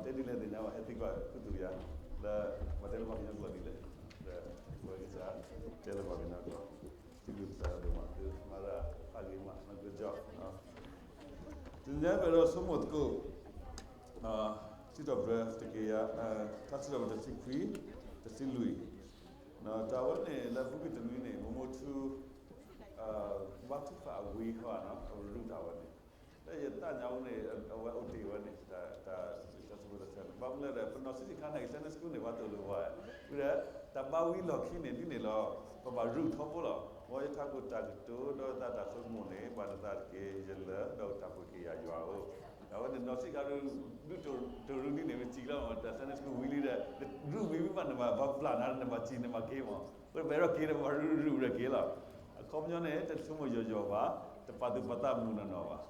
တဲဒ်လဲၣ်သ့ၣ်ညါဘၣ် ဟဲသံကွၢ်ခူသူၣ်ယၤ လၢ ပှၤတဲလၢပှၤကညီကျိာ်ဒ်လဲၣ်, ဒီး ပဝဲကစၢ် တဲလၢပှၤကညီကျိာ်, စံးဘျုးကစၢ်ယွၤဒိၣ်မး သုမၤတၢ်ဖးဂ့ၤမး good job. တနံၤညါပဒီးဆိကမိၣ်သကိး စံးထီၣ်ပတြၢၤတကယၤ, ထါစံးထီၣ်ပတြၢၤတဆံခွံ, တဆံလွံၢ်, တၢ်ဝဲန့ၣ် လၢအပူၤကွံာ်တနွံန့ၣ် မိၢ်မိၢ်ထူ ဘါထုကဖၣ်အဝံဃီဧါနီၤ အရူၢ်တၢ်ဝဲန့ၣ်, လၢယသးညါအူန့ၣ် အဝဲအိၣ်တ့ၢ်ဝဲန့ၣ် တၢ်စံးထီၣ်ပတြၢၤန့ၣ် ဘၣ်မနုၤလဲၣ်ဒီး ပနီၢ်ဆံးတခါန့ၣ် Sunday School န့ၣ် ပှၤသိၣ်လိဝဲ, ဝံၤဒီး တၢ်ဘါဝံလီၢ်ခံန့ၣ် ဒ်န့ၣ်လီၤ, ပဘၣ်ရူၢ်ထီဘိလီၤ. မ်ယထးခိၣ်တၢ်ကတိၤ ဒီးယသးတၢ်ဆိကမိၣ်န့ၣ် ဘၣ်နသးတက့ၢ် ယလၢာ်ဒီးတၢ်ပှ့ၤက့ၤယၤယွၤဧၢ, အဝဲန့ၣ်နီၢ်ဆံးတခါ ဒုးတရူးဒ်န့ၣ် ပစံးလီၤ တၢ် Sunday School ဝံၤလံဒီး ရူၢ်ဝံၤမ့ၢ်ဘၣ်န့ၣ်ဘၣ် ဘၣ်ပျၢ်နၤ နဘၣ်စံးနဘၣ်က့ၤမး, ပဘၣ်အဲၣ်ဒိးက့ၤဒီး ပဘၣ်ရူၢ်ရူၢ်ဝဲက့ၤလီၤ. အခီပညီန့ၣ် တဆိကမိၣ်ယိာ်ယိာ်ဘၣ်, တပာ်သူၣ်ပာ်သးမုၢ်နီၢ်နီၢ်ဘၣ်.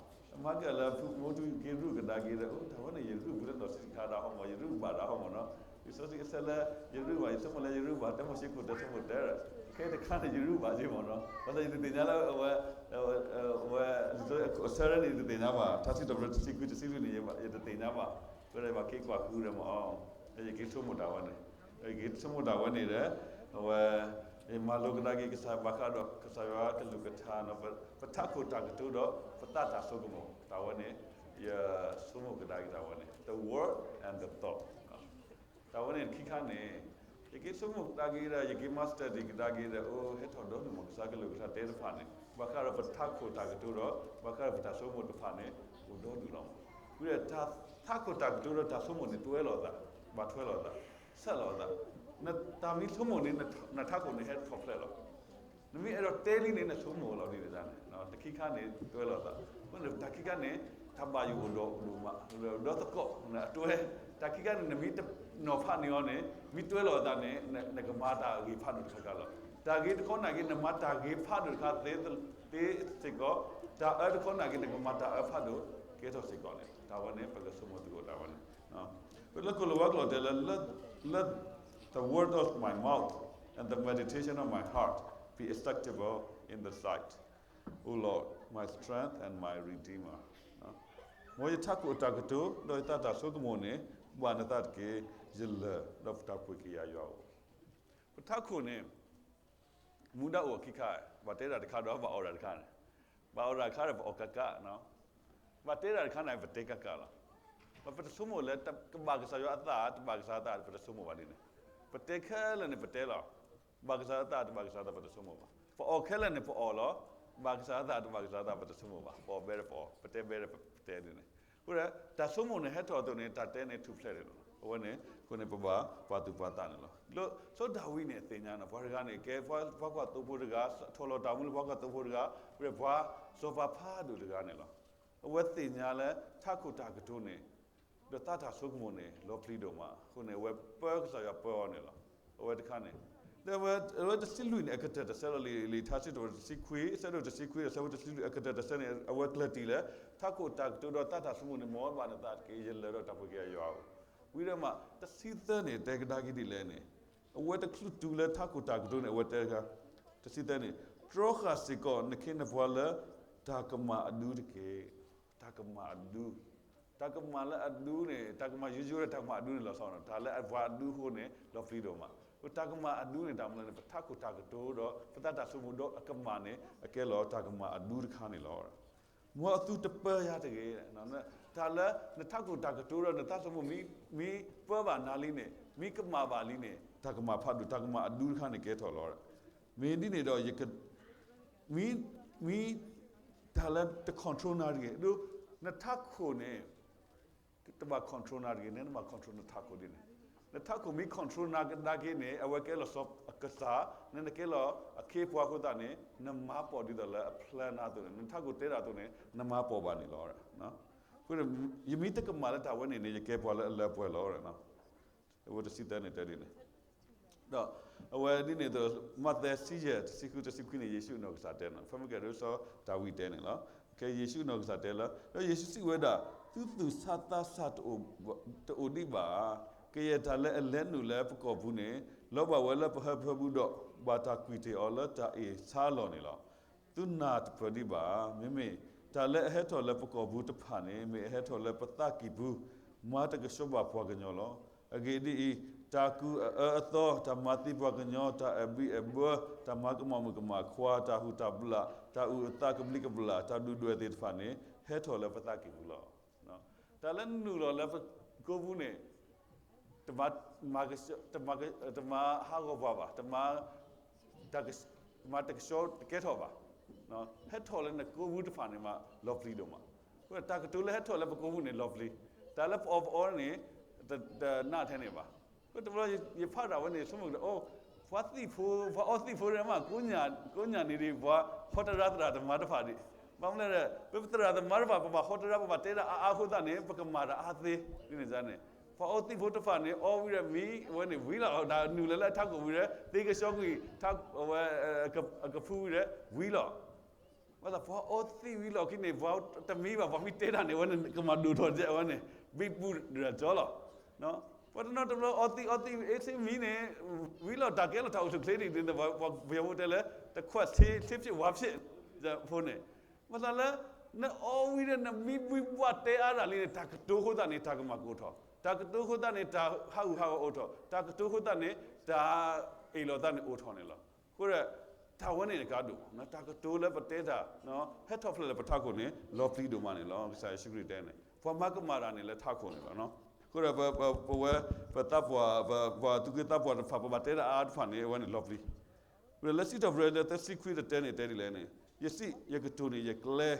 မၤကဲလၢ မိၢ်မိၢ်ထူက့ၤရူၢ်ကဒါက့ၤဒီး အိ တၢ်ဝဲန့ၣ် ယရူၢ်ပူၤလၢနီၢ်ဆံးတခါဒၣ်ဟီမး ယရူၢ်ဘၣ်ဒၣ်ဟီမးနီၤ, ယစီဆှံကစဲးလၢ ယရူၢ်ဘၣ် ယဆိကမိၣ်လၢယရူၢ်ဘၣ် တဲမိၢ်ဆ့ခိၣ်တဲဆိကမိၣ်တဲ, ခဲတခါန့ၣ် ယရူၢ်ဘၣ်က့ၤမးနီၤ ဘၣ်ဆၣ်ယတသ့ၣ်ညါလၢ အဝဲ အဝဲ အဆၢန့ၣ် ယတသ့ၣ်ညါဘၣ်, ထါစံးထီၣ်ပတြၢၤတဆံခွံ တဆံလွံၢ်န့ၣ် ယတသ့ၣ်ညါဘၣ်, ဝဲဒၣ်ယဘၣ်က့ၤကွၢ်ဃုဒီးမး, ယက့ၤဆိကမိၣ်တၢ်ဝဲန့ၣ်, ယက့ၤဆိကမိၣ်တၢ်ဝဲန့ၣ်ဒီး အဝဲ ယမၤလိကဒါက့ၤကစၢ်ဘၣ်ဃးဒီး ကစၢ်ယွၤကလုၢ်ကထါနီၤ, ပထးခိၣ်တၢ်ကတိၤဒီး ပသးတၢ်ဆိကမိၣ်တၢ်ဝဲန့ၣ်, ယဆိကမိၣ်ကဒါက့ၤတၢ်ဝဲန့ၣ် the word and the thought တၢ်ဝဲန့ၣ်ခံခါန့ၣ်, ယက့ၤဆိကမိၣ်ကဒါက့ၤဒီး ယက့ၤမၤ study ကဒါက့ၤဒီး အိ ဟဲထီၣ်ဒီဒူၣ်မး ကစၢ်ကလုၢ်ကထါတဲတဖၣ်န့ၣ် ဘၣ်ဃးဒီးပထးခိၣ်တၢ်ကတိၤဒီး ဘၣ်ဃးဒီးပတၢ်ဆိကမိၣ်တဖၣ်န့ၣ် အိၣ်ဒီဒူၣ်လီၤမး. ဝံၤဒီးတၢ်ထးခိၣ်တၢ်ကတိၤဒီးတၢ်ဆိကမိၣ်န့ၣ် တွဲလိာ်သး, ဘၣ်ထွဲလိာ်သး, ဆဲးလိာ်သး, တၢ်မ့ၢ်ဆိကမိၣ်န့ၣ် နထးခိၣ်န့ၣ်ဟဲထီၣ်ဖျဲးလီၤ. နမ့ၢ်အဲၣ်ဒိးတဲလံန့ၣ် နဆိကမိၣ်လီၤဒ်န့ၣ်န့ၣ်, တခံခါန့ၣ် တွဲလိာ်သး, အဃိန့ၣ် တၢ်ခံခါန့ၣ် တၢ်ဘၣ်ယိၣ်အိၣ်ဒီးဒိၣ်မး, ဒီသကိးအတွဲ, တၢ်ခံခါန့ၣ် နမ့ၢ်တနီၤဖးန့ၢ်အီၤန့ၣ် မ့ၢ်တွဲလိာ်အသးန့ၣ် နကမၤတၢ်ဂ့ၤဖးဒိၣ်တခါခါလီၤ. တၢ်ဂ့ၤတခီနာ်က့ နမၤတၢ်ဂ့ၤဖးဒိၣ်တခါသ့စ့ၢ်ကီး, တၢ်အၢတခီနာ်က့ နကမၤတၢ်အၢဖးဒိၣ်ကဲထီၣ်စ့ၢ်ကီးန့ၣ် တၢ်ဝဲန့ၣ် ပကဆိကမိၣ်သကိးတၢ်ဝဲန့ၣ် လၢကိၣ်လၤဝါကျိာ်တဲလၢ let, let the word of my mouth and the meditation of my heart be acceptable in the sight, O Lord, my strength and my redeemer. မ်ယထးခိၣ်အတၢ်ကတိၤ ဒီးယသးတၢ်ဆိကမိၣ်န့ၣ် ဘၣ်နသးတက့ၢ် ယလၢာ်ဒီးတၢ်ပှ့ၤက့ၤယၤယွၤဧၢ. ပထးခိၣ်န့ၣ် မူဒါအိၣ်အခံခါ, ဘၣ်တဲတၢ်တခါဒီး ဘၣ်အီၣ်တၢ်တခါန့ၣ်, ဘၣ်အီၣ်တၢ်တခါဒီး ပအီၣ်ကးကး, ဘၣ်တဲတၢ်တခါန့ၣ် ပတဲကးကးလီၤ. ပတဆိကမိၣ်လၢ ကဘၣ်ကစၢ်ယွၤအသး တဘၣ်ကစၢ်အသး ပတဆိကမိၣ်ဘၣ်ဒ်န့ၣ်, ပတဲခဲလၢာ်န့ၣ် ပတဲလီၤ. ဘၣ်ကစၢ်အသး တဘၣ်ကစၢ်အသး ပတဆိကမိၣ်ဘၣ်. ပအီၣ်ခဲလၢာ်န့ၣ် ပအီၣ်လီၤ. ဘၣ်ကစၢ်အသး တဘၣ်ကစၢ်အသး ပတဆိကမိၣ်ဘၣ်. ပအီၣ်ဘဲဒီးပအီၣ်, ပတဲဘဲဒီးပတဲဒ်န့ၣ်, အဃိဒီး တၢ်ဆိကမိၣ်န့ၣ် ဟဲထီၣ်အသိးန့ၣ် တၢ်တဲန့ၣ်ထူၣ်ဖျဲးန့ၣ်လီၤ. အဝဲန့ၣ် အဃိန့ၣ် ပဘၣ်ပာ်သူၣ်ပာ်သးန့ၣ်လီၤ. စီၤဒၤဝံးန့ၣ် အသ့ၣ်ညါန့ၣ် ပှၤတဂၤန့ၣ် ကဲပှၤကွၢ်သိဖိတဂၤ, ထီၣ်လီၤတၢ်မူလၢပှၤကွၢ်သိဖိတဂၤ, ဝဲပှၤစီၤပၤဖးဒိၣ်တဂၤန့ၣ်လီၤ. အဝဲသ့ၣ်ညါလၢ ထးခိၣ်တၢ်ကတိၤန့ၣ် ဒီးသးတၢ်ဆိကမိၣ်န့ၣ် လီၤပျံၤဒိၣ်မး, အဃိန့ၣ် အဝဲပၢကစၢ်ယွၤပၢအီၤန့ၣ်လီၤ. အဝဲတခါန့ၣ်, ဒီးအဝဲတဆံလွံၢ်န့ၣ် အကတၢၢ်တဆၢလီၤလံ, လံာ်ထါစံးထီၣ်ပတြၢၤတဆံခွံ, အဆၢဒိၣ်တဆံခွံဒီး အဆၢဖိတဆံလွံၢ် အကတၢၢ်တဆၢန့ၣ် အဝဲကျၢၢ်တံၢ်လၢ ထးခိၣ်တၢ်ကတိၤဒီးသးတၢ်ဆိကမိၣ်န့ၣ် မ်ဘၣ်နသးတက့ၢ် ယလၢာ်ဒီးတၢ်ပှ့ၤက့ၤယွၤဧၢ. ဝံၤဒီးမး တဆံသၢန့ၣ် တဲကဒါက့ၤဒ်လဲၣ်န့ၣ်, အဝဲတချုးတုၤလၢထးခိၣ်တၢ်ကတိၤန့ၣ် အဝဲတဲတခါ, တဆံသၢန့ၣ်, တြီဃာ်စ့ၢ်ကီးနခ့နပှၤလၢ တၢ်ကမၣ်အဒူတက့ၢ်. တၢ်ကမၣ်အဒူ, တၢ်ကမၣ်လၢအဒူန့ၣ် တၢ်ကမၣ်ယိယိဒီးတၢ်ကမၣ်အဒူန့ၣ်လီၤဆီ, တၢ်လၢအပှၤအဒူအဃိန့ၣ် လီၤပျံၤဒိၣ်မး. တၢ်ကမၣ်အဒူန့ၣ် တၢ်မနုၤလဲၣ်န့ၣ် ပထးခိၣ်တၢ်ကတိၤဒီး ပသးတၢ်ဆိကမိၣ်ဒီးအကမၣ်န့ၣ် အကဲလီၤတၢ်ကမၣ်အဒူတခါန့ၣ်လီၤ. မ်အသုတပၢယၤတဂ့ၤ. တၢ်လၢနထးခိၣ်တၢ်ကတိၤဒီးနသးဆိကမိၣ် မ့ၢ်ပၢဘၣ်နၤလံန့ၣ် မ့ၢ်ကမၣ်ဘၣ်လံန့ၣ် တၢ်ကမၣ်ဖးဒိၣ် တၢ်ကမၣ်အဒူတခါန့ၣ်ကဲထီၣ်လီၤ. မ့ၢ်ဒ်န့ၣ်ဒီး ယက မ့ၢ် မ့ၢ် တၢ်လၢတ control နၤတဂ့ၤ. ဒီးနထးခိၣ်န့ၣ် တဘၣ် control နၤတဂ့ၤ, နတဘၣ် control နထးခိၣ်ဒ်န့ၣ်. နထးခိၣ်မ့ၢ် control နၤကဒါက့ၤန့ၣ် အဝဲကဲလီၤစီၤအကစၢ်, နနကဲလီၤအခ့အပှၤအဃိသတးန့ၣ် နမၤပိာ်ဒ်သိးလၢအ plan နၤအသိးန့ၣ်, နထးခိၣ်တဲတၢ်အသိးန့ၣ် နမၤပိာ်ဘၣ်န့ၣ်လီၤ. အဃိန့ၣ် ယမ့ၢ်တကမၣ်လၢတၢ်ဝဲန့ၣ်န့ၣ် ယကဲပှၤလၢအလၢပှဲၤလီၤ. အဝဲတဆံသၢန့ၣ်တဲဒ်န့ၣ် ဒီးအဝဲဒ်န့ၣ်အသိး မးသဲ ဆံယဲၢ် တဆံဃု တဆံခွံန့ၣ် ယ့ၣ်ၡူးအနီၢ်ကစၢ်တဲန့ၣ်, ဖဲမ့ၢ်ကဲဒ်စီၤဒၤဝံးတဲန့ၣ်လီၤ. ကဲ ယ့ၣ်ၡူးအနီၢ်ကစၢ်တဲလၢ ဒီးယ့ၣ်ၡူးစံးဝဲဒၣ်, သုသူၣ်ဆါသးဆါတအိၣ်ဒံးဘၣ်ဧါ. ကယဲၢ်တၢ်လၢအလဲၤနုာ်လၢပကီၢ်ပူၤန့ၣ် လီၤဘၣ်ဝဲလၢပဟၢဖၢပူၤဒီး ဘၣ်တၢ်ကွံာ်တ့ၢ်အီၤလၢတၢ်အ့ၣ်ဆါအလီၢ်န့ၣ်လီၤ. သုနၢ်တပၢၢ်ဒံးဘၣ်ဧါ. မ့မ့ၢ်တၢ်လၢအဟဲထီၣ်လၢပကီၢ်ပူၤတဖၣ်န့ၣ် မ့ၢ်အဟဲထီၣ်လၢပသးကံၢ်ပူၤ မၤတကဆှီဘၣ်ပှၤကညီလီၤ. အဂ့ၢ်ဒ်အံၤ, တၢ်ကူၣ်အအၢအသီ, တၢ်မၤသံပှၤကညီ, တၢ်အဲၣ်ဘံၣ်အဲၣ်ဘၢ, တၢ်မၤကမၣ်မုၣ်ကမၣ်ခွါ, တၢ်ဟုၣ်တၢ်ဘျၣ်, တၢ်အုၣ်အသးကဘျံးကဘျၣ်, တၢ်ဒုၣ်ဒွဲၣ်သ့ၣ်တဖၣ်န့ၣ် ဟဲထီၣ်လၢပသးကံၢ်ပူၤလီၤ. တၢ်လၢနုာ်လီၤလၢပကိးပူၤန့ၣ် တမၤ တမၤဟးဂီၤပှၤဘၣ်, တမၤ တမၤတကဆှီတကဲထီၣ်ဘၣ်. ဟဲထီၣ်လၢနကိးပူၤတဖၣ်န့ၣ်မး လီၤပျံၤဒိၣ်မး. အဃိတၢ်ကတိၤလၢဟဲထီၣ်လၢပကိးပူၤန့ၣ် လီၤပျံၤ, တၢ်လၢပအီၣ်ပအီန့ၣ် တနးထဲန့ၣ်ဘၣ်. အဃိတဘျီယဖးဒၣ်ဝဲန့ၣ် ဆိကမိၣ်ကဒီး အိၣ် ပှၤသံၣ်ဖိ ပှၤအီသံၣ်ဖိဒ်မး ကိးညါန့ၣ်ဒ် ပှၤဟီတရါသရၣ်သမါတဖၣ်ဒံး, ဘၣ်မနုၤလဲၣ် ပသရၣ်သမါတဖၣ် ပဘၣ်ဟီတရါ ပဘၣ်တဲဒၣ်အါအါအဃိသတးန့ၣ် ပကမၤတၢ်အါသ့န့ၣ်န့ၣ်. ပှၤအီသံၣ်ဖိတဖၣ်န့ၣ် အီဝံၤဒီးမံဝဲန့ၣ်ဝံၤလီၤ. တၢ်နုာ်လီၤလၢအထးခိၣ်ဝံၤဒီး သ့ကဆှီကွံာ် အဝဲ အကဖုဝံၤဒီးဝံၤလီၤ. ဘၣ်ဆၣ်ပှၤအီသံၣ်ဝံၤလီၢ်ခံန့ၣ် ပှၤတမံဘၣ် ပှၤမ့ၢ်တဲတၢ်န့ၣ် အဝဲန့ၣ် ကမၤဒိၣ်ထီၣ်ဒ်အဝဲန့ၣ် ဘံဘူဒီးကၠီလီၤ. ပှၤတနီၤတဘျီအီသံၣ်အီသံၣ် အ့ၣ် ဆ့မံန့ၣ် ဝံၤလီၤ တၢ်ကဲလီၤတၢ်အိၣ်ဆူၣ်ချ့ဒ်န့ၣ် ပယီၤဖိတဲလၢ တခွးဆ့ ဆ့ဖြ့ၣ်ဝါဖြ့ၣ် ဖိန့ၣ်. ဘၣ်ဆၣ်လၢ နအီဝံၤဒီး နမံဘှံးဘှီၣ်တဲအါတၢ်လံန့ၣ် တၢ်ကတိၤအဃိသတးန့ၣ် တၢ်ကမၣ်ကအိၣ်ထီၣ်, တၢ်ကတိၤအဃိသတးန့ၣ် တၢ်ဟးဂူာ်ဟးဂီၤအိၣ်ထီၣ်, တၢ်ကတိၤအဃိသတးန့ၣ် တၢ်အ့ၣ်လိာ်သးန့ၣ်အိၣ်ထီၣ်န့ၣ်လီၤ. အဃိဒီး တၢ်ဝဲန့ၣ်ကါဒိၣ်, တၢ်ကတိၤလၢပတဲတၢ် ဟဲထီၣ်ဖျါလၢပထးခိၣ်န့ၣ် လီၤပျံၤဒိၣ်မးန့ၣ်လီၤ. ကစၢ်ယ့ၣ်ၡူးခရံာ်တဲန့ၣ် ပှၤမၤကမၣ်တၢ်န့ၣ်လၢထးခိၣ်န့ၣ်လီၤ. အဃိဒီး ပဝဲ ပသးပှၢ် ပှၤသူၣ်က့သးပှၢ်တဖၣ် ပဘၣ်တဲတၢ်အါအါတဖၣ်န့ၣ် အဝဲန့ၣ်လီၤပျံၤ ဝံၤဒီးလၢစံးထီၣ်ပတြၢၤလၢသၢဆံခွံတတဲန့ၣ် တဲဒ်လဲၣ်န့ၣ်, ယစံး ယကတိၤန့ၣ် ယကျဲ,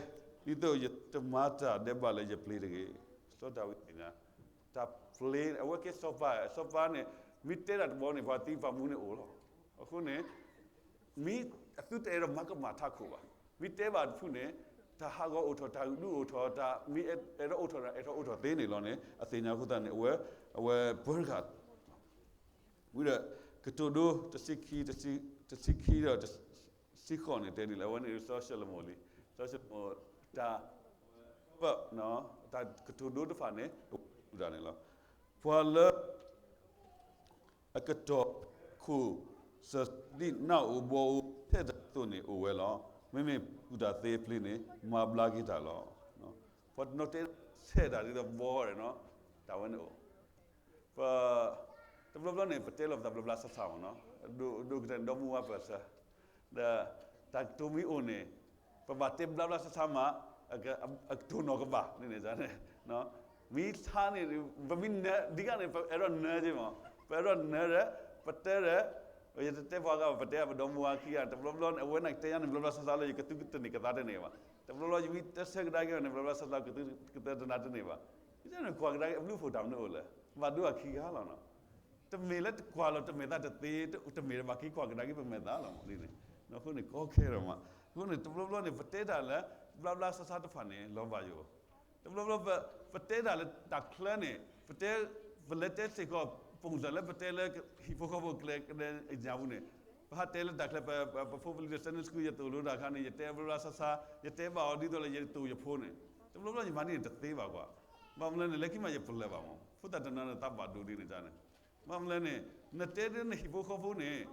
ဒ်သိးယတမၤတၢ်ဒဲးဘးလၢယပျ့ၤတဂ့ၤ. စီၤဒၤဝံးသ့ၣ်ညါ တၢ်ပျ့ၤ အဝဲကဲစီၤပၤ, စီၤပၤန့ၣ် မ့ၢ်တဲတၢ်တဘျီန့ၣ် ပှၤသံပှၤမူန့ၣ်အိၣ်လီၤ. အဃိန့ၣ် မ့ၢ်အသုတအဲၣ်ဒိးမၤကမၣ်ထးခိၣ်ဘၣ်, မ့ၢ်တဲဘၣ်တဖုန့ၣ် တၢ်ဟးဂီၤအိၣ်ထီၣ်, တၢ်ဒူအိၣ်ထီၣ်, တၢ်မ့ၢ်အဲၣ်ဒိးအိၣ်ထီၣ် တၢ်အဲၣ်ဒိးအိၣ်ထီၣ်သ့န့ၣ်လီၤန့ၣ် အသ့ၣ်ညါအဃိသတးန့ၣ် အဝဲ အဝဲပၢတဂၤ ဝံၤဒီး ကတိၤဒိ တဆံခံ, တဆံခံဒီး တဆံဃိးန့ၣ် တဲဒ်လဲၣ်, အဝဲန့ၣ် စီၤၡလိၤမိၤလံ, စီၤၡလိၤမိၤ တၢ် ပ တၢ်ကတိၤဒိတဖၣ်န့ၣ် အဝဲတူၢ်တၢ်န့ၣ်လီၤ. ပှၤလၢ အကတီၢ်ခိၣ်စၢၤဒ်နၣ်ဧိၤဘီဧိၤ ဆဲးတၢ်အသိးန့ၣ်အိၣ်ဝဲလီၤ. မ့မ့ၢ်ကူၣ်တၢ်သ့အပျ့ၤန့ၣ် မၤဘျါက့ၤတၢ်လီၤ. ပှၤတနီၤတဲ ဆဲးတၢ်ဒ်သိးဘီန့ၣ်, တၢ်ဝဲန့ၣ်အိၣ် ပ တဘျီဘျီန့ၣ် ပတဲလီၤပသးဘျီဘျီဆါဆါမ့ၢ်နီၤ, ဒိၣ်ကတၢၢ်န့ၣ် ဒီမါဝၤပၢၢ်ဆၢ, ဒီးတၢ်ကတိၤမ့ၢ်အိၣ်န့ၣ် ပဘၣ်တဲဘျီဘျီဆါဆါမး အကတိၤနီၢ်ကဘၣ်န့ၣ်န့ၣ်, မ့ၢ်ဆါန့ၣ် ပမ့ၢ်နၢၤ ဒ်ခါန့ၣ် ပအဲၣ်ဒိးနၢၤက့မး, ပအဲၣ်ဒိးနၢၤဒီး ပတဲဒီး ယတတဲပှၤဂၤဘၣ် ပတဲပဒီမါဝၤခံဂၤ တဘျီဘျီန့ၣ် အဝဲန့ၣ်ကတဲယၤန့ၣ် ဘျီဘျီဆါဆါလၢယကသူကတန့ၢ်ကသါတန့ၢ်ဘၣ်, တဘျီဘျီယမ့ၢ်တဲဆၢကဒါက့ၤန့ၣ် ဘျီဘျီဆါဆါကသူကတၢၢ်တနၤတန့ၢ်ဘၣ်, ယန့ၣ်ကွၢ်ကဒါက့ၤအဘျုးအဖှိၣ်တၢ်မနုၤအိၣ်လဲၣ်, ဘၣ်ဒိအခံဂၤလီၤနီၤ. တမ့ၢ်လၢတကွၢ်လီၤတမ့ၢ်သးတသ့, တမ့ၢ်ဘၣ်က့ၤကွၢ်ကဒါက့ၤပမဲာ်သးလီၤမးဒ်န့ၣ်, အဃိန့ၣ် ကီခဲဒီးမး, အဃိန့ၣ် တဘျီဘျီန့ၣ် ပတဲတၢ်လၢ ဘျီဘျီဆါဆါတဖၣ်န့ၣ် လီၤဘၣ်ယိၣ်, တဘျီဘျီ ပတဲတၢ်လၢတၢ်ချၢန့ၣ် ပတဲ ပလဲၤတဲစ့ၢ်ကီး ပူၤစၢ်လၢပတဲလၢဟံၣ်ဖိဃီဖိကျဲကနဲအညါပူၤန့ၣ်, ပဟးတဲလၢတၢ်ချၢ ပဖိပလံၤဒီး Sunday School ယသိၣ်လိတၢ်အခါန့ၣ် ယတဲဘျီဘျီဆါဆါ ယတဲဘၣ်အီၤဒ်သိးလၢယတိၢ်ယဖိန့ၣ်, တဘျီဘျီယမၤဒ်န့ၣ်တသ့ဘၣ်ကွၢ်, ဘၣ်မနုၤလဲၣ်န့ၣ် လၢခံမးယပလၢၢ်ဘၣ်မး ဖိသၣ်တနီၤန့ၣ်သးဘၣ်ဒိဒ်န့ၣ်န့ၣ်, ဘၣ်မနုၤလဲၣ်န့ၣ် နတဲဒ်နဟံၣ်ဖိဃီဖိန့ၣ်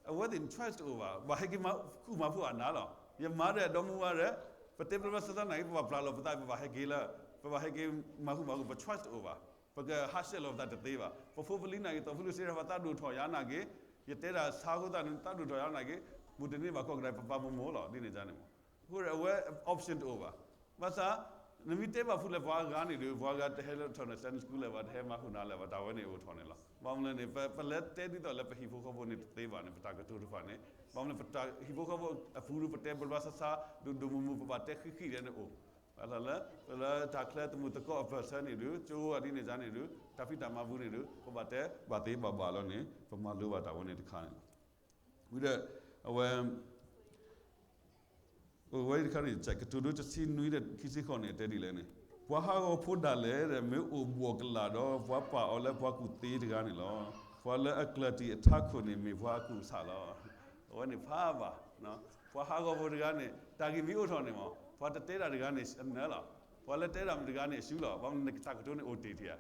အဝဲသ့ၣ်န့ၣ် choice တအိၣ်ဘၣ်, ဘၣ်ဟဲက့ၤမၤဃူမၤဖိးအနၤလီၤ, ယမၤဒီးဒီမါဝၤဒီး ပတဲဘျီဘျီဆါဆါနာ်က့ ပဘၣ်ပျၢ်လီၤပသး ပဘၣ်ဟဲက့ၤလၢ ပဘၣ်ဟဲက့ၤမၤဃူမၤဖိး ပ choice တအိၣ်ဘၣ်, ပကဟးဆှဲးလီၤပသးတသ့ဘၣ်, ပဖိပလံၤနာ်က့ သိးဖိလံၤစ့ၢ် ပသးဒိၣ်ထီၣ်ယၤနာ်က့, ယတဲတၢ်ဆါအဃိသတးန့ၣ် သးဒိၣ်ထီၣ်ယၤနာ်က့, ဘူးတန့ၢ်ဘၣ်ကီၢ်ကဒါ ပပာ်မိၢ်မိၢ်လီၤ ဒ်န့ၣ်န့ၣ်မး, အဃိဒီးအဝဲ option တအိၣ်ဘၣ်, ဘၣ်ဆၣ် နမ့ၢ်တဲဘၣ်ဖုလဲၣ်ပှၤဂၤန့ၣ်ဒီး ပှၤဂၤတဟဲလၢထီၣ်န့ၣ် Sunday School လၢၤဘၣ် တဟဲမၤဃူမၤဖိးလၢၤဘၣ် တၢ်ဝဲန့ၣ်အိၣ်ထီၣ်န့ၣ်လီၤ, ဘၣ်မနုၤလဲၣ်န့ၣ် ပလဲၤတဲဒ်သိးလၢပဟံၣ်ဖိဃီဖိန့ၣ်တသ့ဘၣ်န့ၣ် ပတၢ်ကတိၤတဖၣ်န့ၣ်, ဘၣ်မနုၤလဲၣ် ပတၢ်ဟံၣ်ဖိဃီဖိအပူၤဒီး ပတဲဘျီဘျီဆါဆါ ဒိၣ်ဒိၣ်မုၢ်မုၢ် ပဘၣ်တဲဃံဃံဒီးန့ၣ်အိၣ်, ဘၣ်ဆၣ်လၢ လၢတၢ်ချၢသမူသကိးအပၢၢ်ဆၢန့ၣ်ဒီး ကၠိဂၤဒ်န့ၣ်န့ၣ်ဒီး တၢ်ဖံးတၢ်မၤပူၤန့ၣ်ဒီး ပဘၣ်တဲဘၣ်သ့ဘၣ်ဘၣ်လီၤန့ၣ် ပမၤလိဘၣ်တၢ်ဝဲန့ၣ်တခါန့ၣ်လီၤ, ဝံၤဒီး အဝဲ အဝဲတခါန့ၣ် ကတိၤဒိတဆံနွံဒီးခံဆံဃိးန့ၣ် တဲဒ်လဲၣ်န့ၣ်, ပှၤဟးဂီၤဖိဒၣ်လဲာ်ဒီး မ့ၢ်အိၣ်ဘှီၣ်ကလာ်ဒီး ပှၤပာ်အီၤလၢပှၤကူၣ်သ့တဂၤန့ၣ်လီၤ. ပှၤလၢအကျၢၢ်တံၢ်အထးခိၣ်န့ၣ် မ့ၢ်ပှၤအကူၣ်ဆးလီၤ. အဝဲန့ၣ်ဖးဘၣ်, ပှၤဟးဂီၤဖိတဂၤန့ၣ် တၢ်ဂ့ၢ်မ့ၢ်အိၣ်ထီၣ်န့ၣ်မး ပှၤတတဲတၢ်တဂၤန့ၣ်အနၢလီၤ. ပှၤလၢတဲတၢ်တဂၤန့ၣ်အစုလီၤ. ဘၣ်မနုၤနကတၢ်ကတိၤန့ၣ်အိၣ်တ့ၢ်တ့ၢ်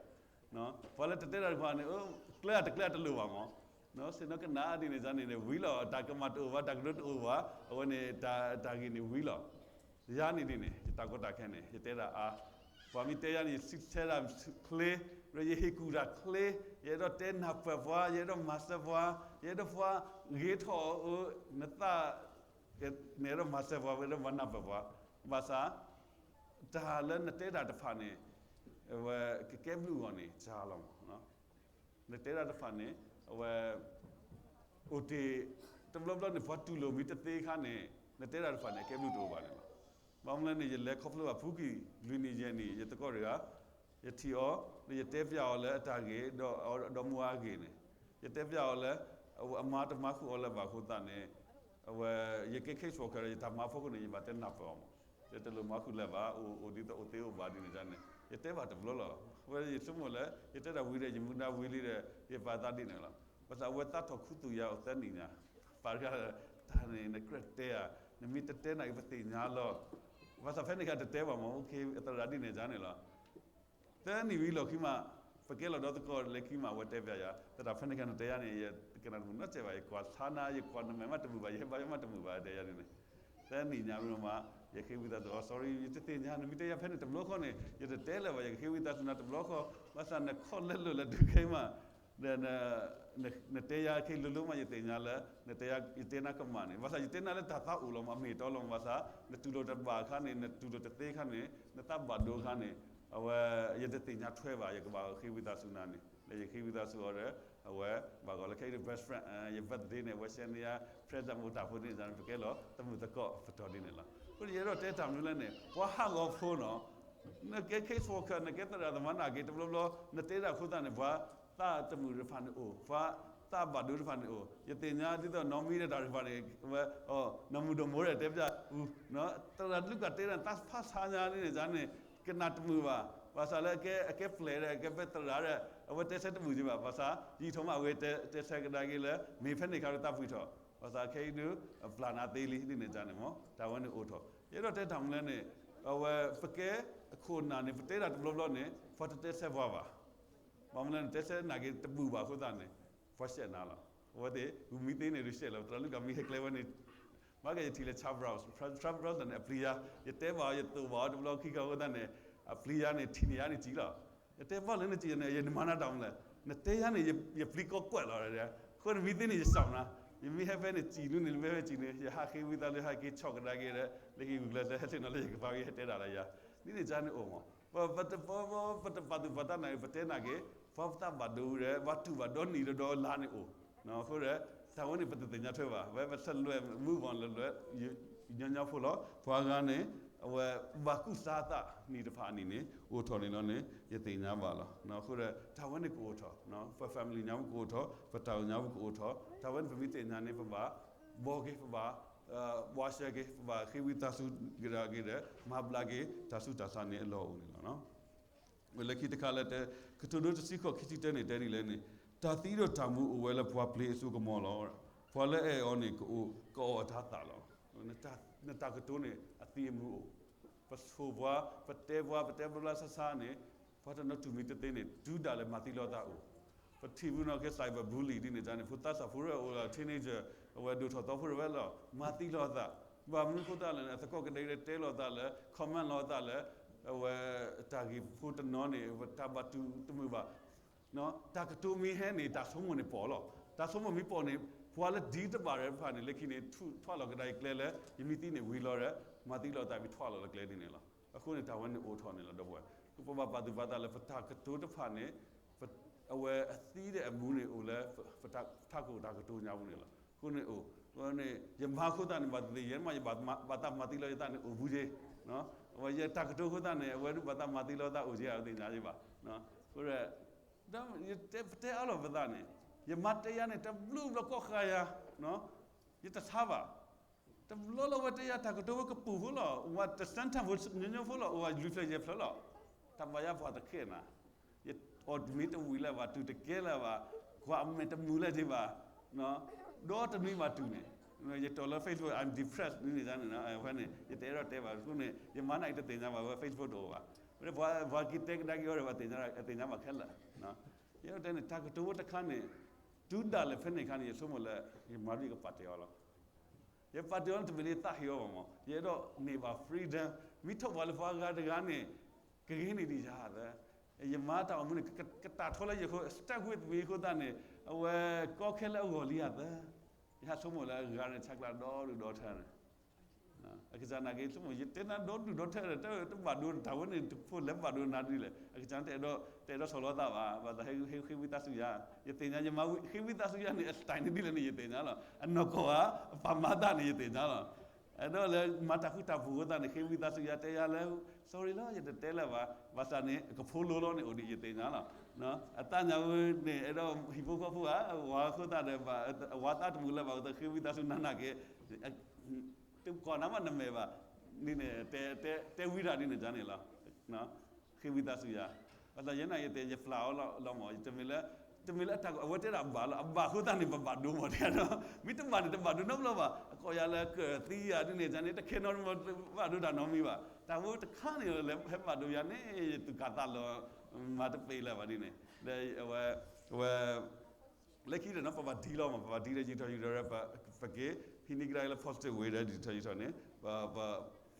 ဧါ ပှၤလၢတတဲတၢ်တဖၣ်န့ၣ် ကျဲအတကျဲအတလိၣ်ဘၣ်မး, ဆ့ၣ်နီၤကနၣ်ဒ်န့ၣ်န့ၣ် ဝံၤလီၤ. တၢ်ကမၣ်တအိၣ်ဘၣ် တၢ်ကတိၤတအိၣ်ဘၣ် အဝဲန့ၣ် တၢ်ဂ့ၢ်န့ၣ်ဝံၤလီၤ. ယၤန့ၣ်ဒ်န့ၣ် ယတၢ်ကီတၢ်ခဲန့ၣ် ယတဲဒၣ်အါ, ပှၤမ့ၢ်တဲယၤန့ၣ် ယဆံဆဲဒၣ်ချ့ ယဟ့ၣ်ကူၣ်တၢ်ချ့, ယအဲၣ်ဒိးတဲနၢ်ပၢၢ်ပှၤ, ယအဲၣ်ဒိးမၤစၢၤပှၤ, ယအဲၣ်ဒိးပှၤဂ့ၤထီၣ်အီၤ, နသး, နအဲၣ်ဒိးမၤစၢၤပှၤ, ယအဲၣ်ဒိးမၤနၢ်ပၢၢ်ပှၤ, ဘၣ်ဆၣ် တၢ်လၢနတဲတၢ်တဖၣ်န့ၣ် အဝဲကကဲဘျုးအဂီၢ်န့ၣ် စှၤလီၤမး. နတဲတၢ်တဖၣ်န့ၣ် အဝဲ အိၣ်တ့ၢ်, တဘျီဘျီန့ၣ် ပှၤတူၢ်လိာ်မ့ၢ်တသ့အခါန့ၣ် နတဲတၢ်တဖၣ်န့ၣ် အကဲဘျုးတအိၣ်ဘၣ်န့ၣ်လီၤ. ဘၣ်မနုၤလဲၣ်န့ၣ် ယလဲၤခီဖျိဘၣ်ဖူကံၢ်လွံၢ်နံၣ်ယဲၢ်နံၣ် ယသကိးတဂၤ, ယထံၣ်အီၤ, ဒီးယတဲပျးအီၤလၢအတၢ်ဂ့ၢ် ဒီးအဒီမါအဂ့ၢ်န့ၣ်, ယတဲပျးအီၤလၢ အမါတမၤဃုာ်အီၤလၢၤဘၣ်အဃိသတးန့ၣ်, အဝဲ ယကဲ case worker ဒီး ယတၢ်မၤအဖီခိၣ်န့ၣ် ယဘၣ်တဲနၢ်ပၢၢ်အီၤမး, ယတလိၣ်မၤဃုာ်လၢၤဘၣ်, အိၣ်ဒ်သိးအိၣ်သ့အိၣ်ဘၣ်ဒ်န့ၣ်န့ၣ်, ယတဲဘၣ်တဘျီလီၤ. အဝဲယဆိကမိၣ်လၢ ယတဲတၢ်ဝံၤဒီး ယမူဒါဝံၤလံဒီး ယပာ်သးဒ်န့ၣ်လီၤ. ဘၣ်ဆၣ်အဝဲသးထီၣ်ခူသူၣ်ယၤအိၣ် သၢနံၣ်ညါ, ပှၤတဂၤ, တၢ်န့ၣ် နကြၢးတဲဧါ, နမ့ၢ်တတဲနာ်က့ ပသ့ၣ်ညါလီၤ. ဘၣ်ဆၣ်ဖဲန့ၣ်အခါတတဲဘၣ်မး, သရၣ်ဒ်န့ၣ်န့ၣ်လီၤ. သၢနံၣ်ဝံၤလီၢ်ခံမး, ပကဲလီၤဒီးသကိးလၢခံမး အဝဲတဲပျးယၤ, သရၣ်ဖဲန့ၣ်အခါနတဲယၤန့ၣ် ယကနၣ်တမုာ်နီတစဲးဘၣ်, ယကွၢ်ဆါနၤ, ယကွၢ်နမဲာ်မးတမုာ်ဘၣ်, ယဟဲဘါယဲမးတမုာ်ဘၣ် တဲယၤန့ၣ်န့ၣ်, သၢနံၣ်ညါမး, ယဃ့ဝံသးစူၤ, အီ sorry, ယတသ့ၣ်ညါ, နမ့ၢ်တဲယၤဖဲန့ၣ်တဘျီဃီန့ၣ် ယတတဲလၢၤဘၣ်, ယကဃ့ဝံသးစူၤနၤတဘျီဃီ, ဘၣ်ဆၣ်နခီၣ်လဲလိာ်လၢဒုးခဲမး, ဒီး နတဲယၤခဲအံၤလိၤလိၤမး ယသ့ၣ်ညါလၢ နတဲယၤ ယတဲနၤကမၣ်န့ၣ်, ဘၣ်ဆၣ်ယတဲနၤလၢတၢ်သးအိၣ်လီၤမး, အမ့ၢ်အတီလီၤမး, ဘၣ်ဆၣ် နတူၢ်လိာ်တဘၣ်အခါန့ၣ်, နတူၢ်လိာ်တသ့အခါန့ၣ်, နသးဘၣ်ဒိအခါန့ၣ်, အဝဲ ယတသ့ၣ်ညါထွဲဘၣ်, ယကဘၣ်ဃ့ဝံသးစူၤနၤန့ၣ်, လၢယဃ့ဝံသးစူၤအီၤဒီး အဝဲ ဘၣ်ဂီၤလၢခဲအံၤ best friend, ယ birthday န့ၣ် အဝဲ share န့ၢ်ယၤ present မ့ၢ်တၢ်ဖိန့ၣ်န့ၣ် ပကဲလီၤ တမုာ်သကိးပတီၢ်ဒ်န့ၣ်လီၤ. အဃိန့ၣ်ယအဲၣ်ဒိးတဲတၢ်မနုၤလဲၣ်န့ၣ် ပှၤဟးဂီၤဖိနီၤ, နကဲ case worker, နကဲသရၣ်သမါနာ်က့ တဘျီဘျီ နတဲတၢ်အဃိသတးန့ၣ် ပှၤသးတမုာ်တဖၣ်န့ၣ်အိၣ်, ပှၤသးဘၣ်ဒိတဖၣ်န့ၣ်အိၣ်, ယသ့ၣ်ညါဒ်သိးနီၢ်မံဒီးတၢ်တဖၣ်န့ၣ်, ဝဲ နီၢ်မုၢ်ဒိၣ်မိၢ်ဒီးတဲပျးအူ, သရၣ်လူၤကၣ်တဲတၢ် သးဖးဆါညါန့ၣ်န့ၣ်န့ၣ် ကနၣ်တမုာ်ဘၣ်, ဘၣ်ဆၣ်လၢအကဲ အကဲပျဲၢ်ဒီး အကဲပသရၣ်ဒီး အဝဲတဲဆၢတမုာ်က့ဘၣ်, ဘၣ်ဆၣ် ယံာ်ထီၣ်မးအဝဲတဲဆၢကဒါက့ၤလၢ မ့ၢ်ဖဲန့ၣ်အခါဒီးသးပှံာ်ထီၣ်, ဘၣ်ဆၣ်ခဲအံၤဒုး အပျၢ်နၤသ့လံ ဒ်န့ၣ်န့ၣ်မး တၢ်ဝဲန့ၣ်အိၣ်ထီၣ်, ယအဲၣ်ဒိးတဲတၢ်မနုၤလဲၣ်န့ၣ်, အဝဲ ပကဲအခိၣ်အနၢ်န့ၣ် ပတဲတၢ်တဘျီဘျီန့ၣ် ပှၤတတဲဆၢပှၤဘၣ်, ဘၣ်မနုၤလဲၣ်န့ၣ် တဲဆၢနာ်က့တဘူၣ်ဘၣ်အဃိသတးန့ၣ် ပှၤရှဲၣ်နၤလီၤ. အဝဲသ့ၣ် ဝံၤမံသ့န့ၣ် ရူရှဲၣ်လီၤ, သရၣ်လူၤကၣ်မံဟဲကျဲဝဲန့ၣ်, ဘၣ်ကဲယထံၣ်လၢ Charles Brown, Charles Brown န့ၣ် အပျံၤယၤ, ယတဲဘၣ်အီၤ ယသိၣ်ဘၣ်အီၤတဘျီခံခါအဃိသတးန့ၣ်, အပျံၤယၤန့ၣ် ထံၣ်န့ၢ်ယၤန့ၣ်စံၣ်လီၤ. ယတဲဘၣ်လၢနစံၣ်န့ၣ် ယနမၤနၤတၢ်မနုၤလဲၣ်, နတဲယၤန့ၣ် ယပျံၤကိးကွဲးလီၤ, အဃိန့ၣ်မံသ့န့ၣ် ယစံၣ်နၤ, ယမ့ၢ်ဟဲဖဲန့ၣ်စံၣ်နုန့ၣ် မ့ၢ်ဖဲစံၣ်နု ယဟးဃ့ဝံသးလၢဟဲက့ၤဆီၣ်ကဒါက့ၤဒီး လၢက့ၤဂုာ်ကျဲးစၢးဟဲဆ့ၣ်နီၤလၢယကပၤက့ၤဟဲတဲတၢ်လၢယၤ, ဒ်န့ၣ်န့ၣ်အိၣ်မး, ပတပာ်သူၣ်ပာ်သးနာ်က့ ပတဲနာ်က့ ပှၤပသးဘၣ်ဒိဝံၤဒီး ပှၤတူၢ်ဘၣ်ဒီနံၤဒီဒီလါန့ၣ်အိၣ်, အဃိဒီး တၢ်ဝဲန့ၣ် ပတသ့ၣ်ညါထွဲဘၣ်, ဝဲပတလဲၤ move on လၢလွဲၤ ညီညီဖိလီၤ. ပှၤဂၤန့ၣ် အဝဲဘၣ်ကူၣ်သါသးနံၣ်တဖၣ်အနံၣ်န့ၣ် အိၣ်ထီၣ်န့ၣ်လီၤန့ၣ် ယသ့ၣ်ညါဘၣ်လီၤ. အဃိဒီး တၢ်ဝဲန့ၣ်ကအိၣ်ထီၣ်, ပ family ညါပူၤကအိၣ်ထီၣ်, ပတၢ်အိၣ်ညါပူၤကအိၣ်ထီၣ်, တၢ်ဝဲန့ၣ်ပမ့ၢ်သ့ၣ်ညါန့ၣ် ပဘၣ်ဘှီက့ၤ, ပဘၣ် ဘှီရှဲက့ၤ, ပဘၣ်ဃ့ဝံသးစူၤကဒါက့ၤဒီး မၤဘျါက့ၤတၢ်ဆူးတၢ်ဆါန့ၣ်အလီၢ်အိၣ်န့ၣ်လီၤ. လၢခံတခါလၢတဲ ကတိၤဒိတဆံဃိး ခံဆံတၢန့ၣ် တဲဒ်လဲၣ်န့ၣ်, တၢ်သံဒီးတၢ်မူအိၣ်ဝဲလၢပှၤပျ့ၤအစိကမီၤလီၤ. ပှၤလၢအအဲၣ်အီၤန့ၣ် ကအီၣ်အတၤသၣ်လီၤ. နတၢ်ကတိၤန့ၣ် အသံအမူအိၣ်, ပဆိၣ်ပှၤ, ပတဲပှၤ, ပတဲဘျါဘျါဆါဆါန့ၣ် ပှၤတနီၤတူၢ်မံတသ့န့ၣ် တုၤဒၣ်လဲာ်မၤသံလီၤသးအိၣ်. ပထံၣ်ဝံၤနီၣ်က့ cyber bully ဒ်န့ၣ်န့ၣ် ဖိသၣ်စၢ်ဖိရဲၣ်အိၣ်လၢ teenager အဝဲဒိၣ်ထီၣ်သီဖိတဝဲလီၤ မၤသံလီၤသး, ဘၣ်မနုၤအဃိသတးလဲၣ်န့ၣ် အသကိးကဒဲကဒဲတဲလီၤသးလၢ comment လီၤသးလၢ အဝဲတၢ်ဂ့ၢ်ဖိတနီၤန့ၣ် တၢ်ဘၣ်တူၢ်တမုာ်ဘၣ် တၢ်ကတိၤမ့ၢ်ဟဲန့ၣ် တၢ်ဆိကမိၣ်န့ၣ်ပီၣ်လီၤ. တၢ်ဆိကမိၣ်မ့ၢ်ပီၣ်န့ၣ် ပှၤလၢဒ်တဘၣ်ရဲၣ်တဖၣ်န့ၣ် လၢခံန့ၣ် ထွဲလီၤကဒါက့ၤကျဲလၢ ယမ့ၢ်သံန့ၣ်ဝံၤလီၤဒီး မၤသံလီၤသးမ့ၢ်ထွဲလီၤလၢကျဲဒ်န့ၣ်လီၤ. အဃိန့ၣ် တၢ်ဝဲန့ၣ်အိၣ်ထီၣ်န့ၣ်လီၤ ဒီပုၢ်ဝဲၢ်, ပဘၣ်ပာ်သူၣ်ပာ်သးလၢ ပတၢ်ကတိၤတဖၣ်န့ၣ် အဝဲအသံဒီးအမူန့ၣ်အိၣ်လၢ ပထးခိၣ်တၢ်ကတိၤညါပူၤန့ၣ်လီၤ. အဃိန့ၣ်အိၣ်, အဃိန့ၣ် ယမၤအဃိသတးန့ၣ် ဘၣ်သ့ၣ်သ့ၣ် ယဲမး ယဘၣ်သးမၤသံလီၤယသးန့ၣ်အိၣ်ဘူးက့, အဝဲယတၢ်ကတိၤအဃိသတးန့ၣ် အဝဲဒုးဘၣ်သးမၤသံလီၤသးအိၣ်က့ အဝဲသ့ၣ်ညါယဘၣ်. အဃိဒီး ယတဲ ပတဲအါလီၤပသးန့ၣ် ယမၤတဲယၤန့ၣ် တဘျုးဘျီကီၢ်ဃာ်ယၤ, ယတဆါဘၣ်. တဘျီလၢအဝဲတဲယၤတၢ်ကတိၤဝဲကပူၤဖိလီၤ, အိၣ်ဝဲတစဲးထၢၣ်ဖိညီညီဖိလီၤ, အိၣ်ဝဲလွံၢ်ဖျၢၣ်ယဲၢ်ဖျၢၣ်လီၤ. တၢ်ဘၣ်ယၤပှၤတခဲနၤ, ယအီၣ်မ့ၢ်တဝံၤလၢၤဘၣ်, တူၢ်တကဲလၢၤဘၣ်, ကွၢ်အမဲာ်တမုာ်လၢၤဒံးဘၣ်, ဒီတနွံဘၣ်တုၤန့ၣ်, ယတီၢ်လၢ Facebook, I'm depressed န့ၣ်န့ၣ်, အဝဲန့ၣ် ယတအဲၣ်ဒိးတဲဘၣ်, အဃိန့ၣ် ယမၤနာ်ယတသ့ၣ်ညါဘၣ်ဝဲ Facebook တအိၣ်ဘၣ်. ပှၤက့ၤတဲကဒါက့ၤအီၤဒီး ပှၤသ့ၣ်ညါဘၣ်ခဲလၢာ်. ယအဲၣ်ဒိးတဲန့ၣ် တၢ်ကတိၤဖိတခါန့ၣ် တုၤဒၣ်လဲာ်ဖဲန့ၣ်အခါန့ၣ် ယဆိကမိၣ်လၢ ယမၤဒ်ယကပာ်တ့ၢ်အီၤလီၤ. ယပာ်တ့ၢ်အီၤန့ၣ် တမ့ၢ်လၢယသးဟ့အီၤဘၣ်မး, ယအဲၣ်ဒိးန့ၢ်ဘၣ် freedom, မ့ၢ်ထီၣ်ပှၤလၢပှၤဂၤတဂၤန့ၣ် ကဂ့ၤန့ၢ်ဒံးယၤသၢ, ယ ယမါတၢ်အိၣ်မူန့ၣ် ကတၢ်ထီလၢယဃိ stuck with me အဃိသတးန့ၣ် အဝဲကီခဲလၢအဂီၢ်လံယၤသၢ, ယဟးဆိကမိၣ်လၢအဂၤန့ၣ် ဆၢကျါဒီဒူၣ်ဒီထၢန့ၣ် အကစၢ်နာ်က့ ဆိကမိၣ် ယတဲနၤဒီဒူၣ်ဒီထၢဒီး တဘၣ်ဒိတၢ်ဝဲန့ၣ် တဖိလဲၤဘၣ်ဒိနၤဒ်လဲၣ်. အကစၢ်တအဲၣ်ဒိး တအဲၣ်ဒိးဆီၣ်လီၤသးဘၣ်, ဘၣ်သးဟ့ၣ်ဝံသးစူၤယၤ, ယသ့ၣ်ညါယမါ ဟ့ၣ်ဝံသးစူၤယၤန့ၣ် အ style န့ၣ်ဒ်လဲၣ်န့ၣ် ယသ့ၣ်ညါလီၤ. အနီၢ်ကီၢ်ဧါ, အပာ်မၤသးန့ၣ် ယသ့ၣ်ညါလီၤ. အဲၣ်ဒိးလၢမၤတၢ်ဃူတၢ်ဖိးအဃိသတးန့ၣ် ဟ့ၣ်ဝံသးစူၤယၤ တဲယၤလၢ sorry လီၤ ယတတဲလၢၤဘၣ်, ဘၣ်ဆၣ်န့ၣ် ကဖိလိလီၤန့ၣ်အိၣ်ဒံး ယသ့ၣ်ညါလီၤ. အသးညါဝဲန့ၣ် အဲၣ်ဒိးဟံၣ်ဖိဃီဖိဧါ, အဝၤအဃိသတးဒီး အဝၤသးတမုာ်လၢၤဘၣ်အဃိ ဟ့ၣ်ဝံသးစူၤနၤနာ်က့ တကိးနၤမးနမဲာ်ဘၣ်, ဒ်န့ၣ် တဲဝံဒၣ်ဒ်န့ၣ်န့ၣ်လီၤ. ဟ့ၣ်ဝံသးစူၤယၤ, ဘၣ်ဆၣ်ယဲန့ၣ် ယတဲ ယပျၢ်အီၤလီၤမး, တမ့ၢ်လၢ တမ့ၢ်လၢအတၢ် အဝဲတဲဒၣ်ဘၣ်လီၤ, အဘၣ်အဃိသတးန့ၣ် ပဘၣ်ဒိမး တဲဒၣ်, မ့ၢ်တဘၣ်န့ၣ် တဘၣ်ဒိနီတဘျီဘၣ်, အကိးယၤလၢကသံယၤဒ်န့ၣ်န့ၣ် တခဲနီတမံၤဘၣ်ဒိတၢ်နီတမံၤဘၣ်, တၢ်ဖိတခါန့ၣ်လၢဟဲဘၣ်ဒိယၤန့ၣ် ယသူၣ်ကၢ်သးလီၤ, မၤတပ့ၤလၢၤဘၣ်ဒ်န့ၣ်, ဒီးအဝဲ အဝဲ လၢခံဒီးနီၤ ပဘၣ်ဒ်လီၤမး, ပဘၣ်ဒ်ဒီးယူၤထီၣ်ယူၤထီၣ်ဒီး ပက့ၤ ဟံးန့ၢ်ကဒါက့ၤလၢ positive way ဒီးယူၤထီၣ်ယူၤထီၣ်န့ၣ် ပ ပ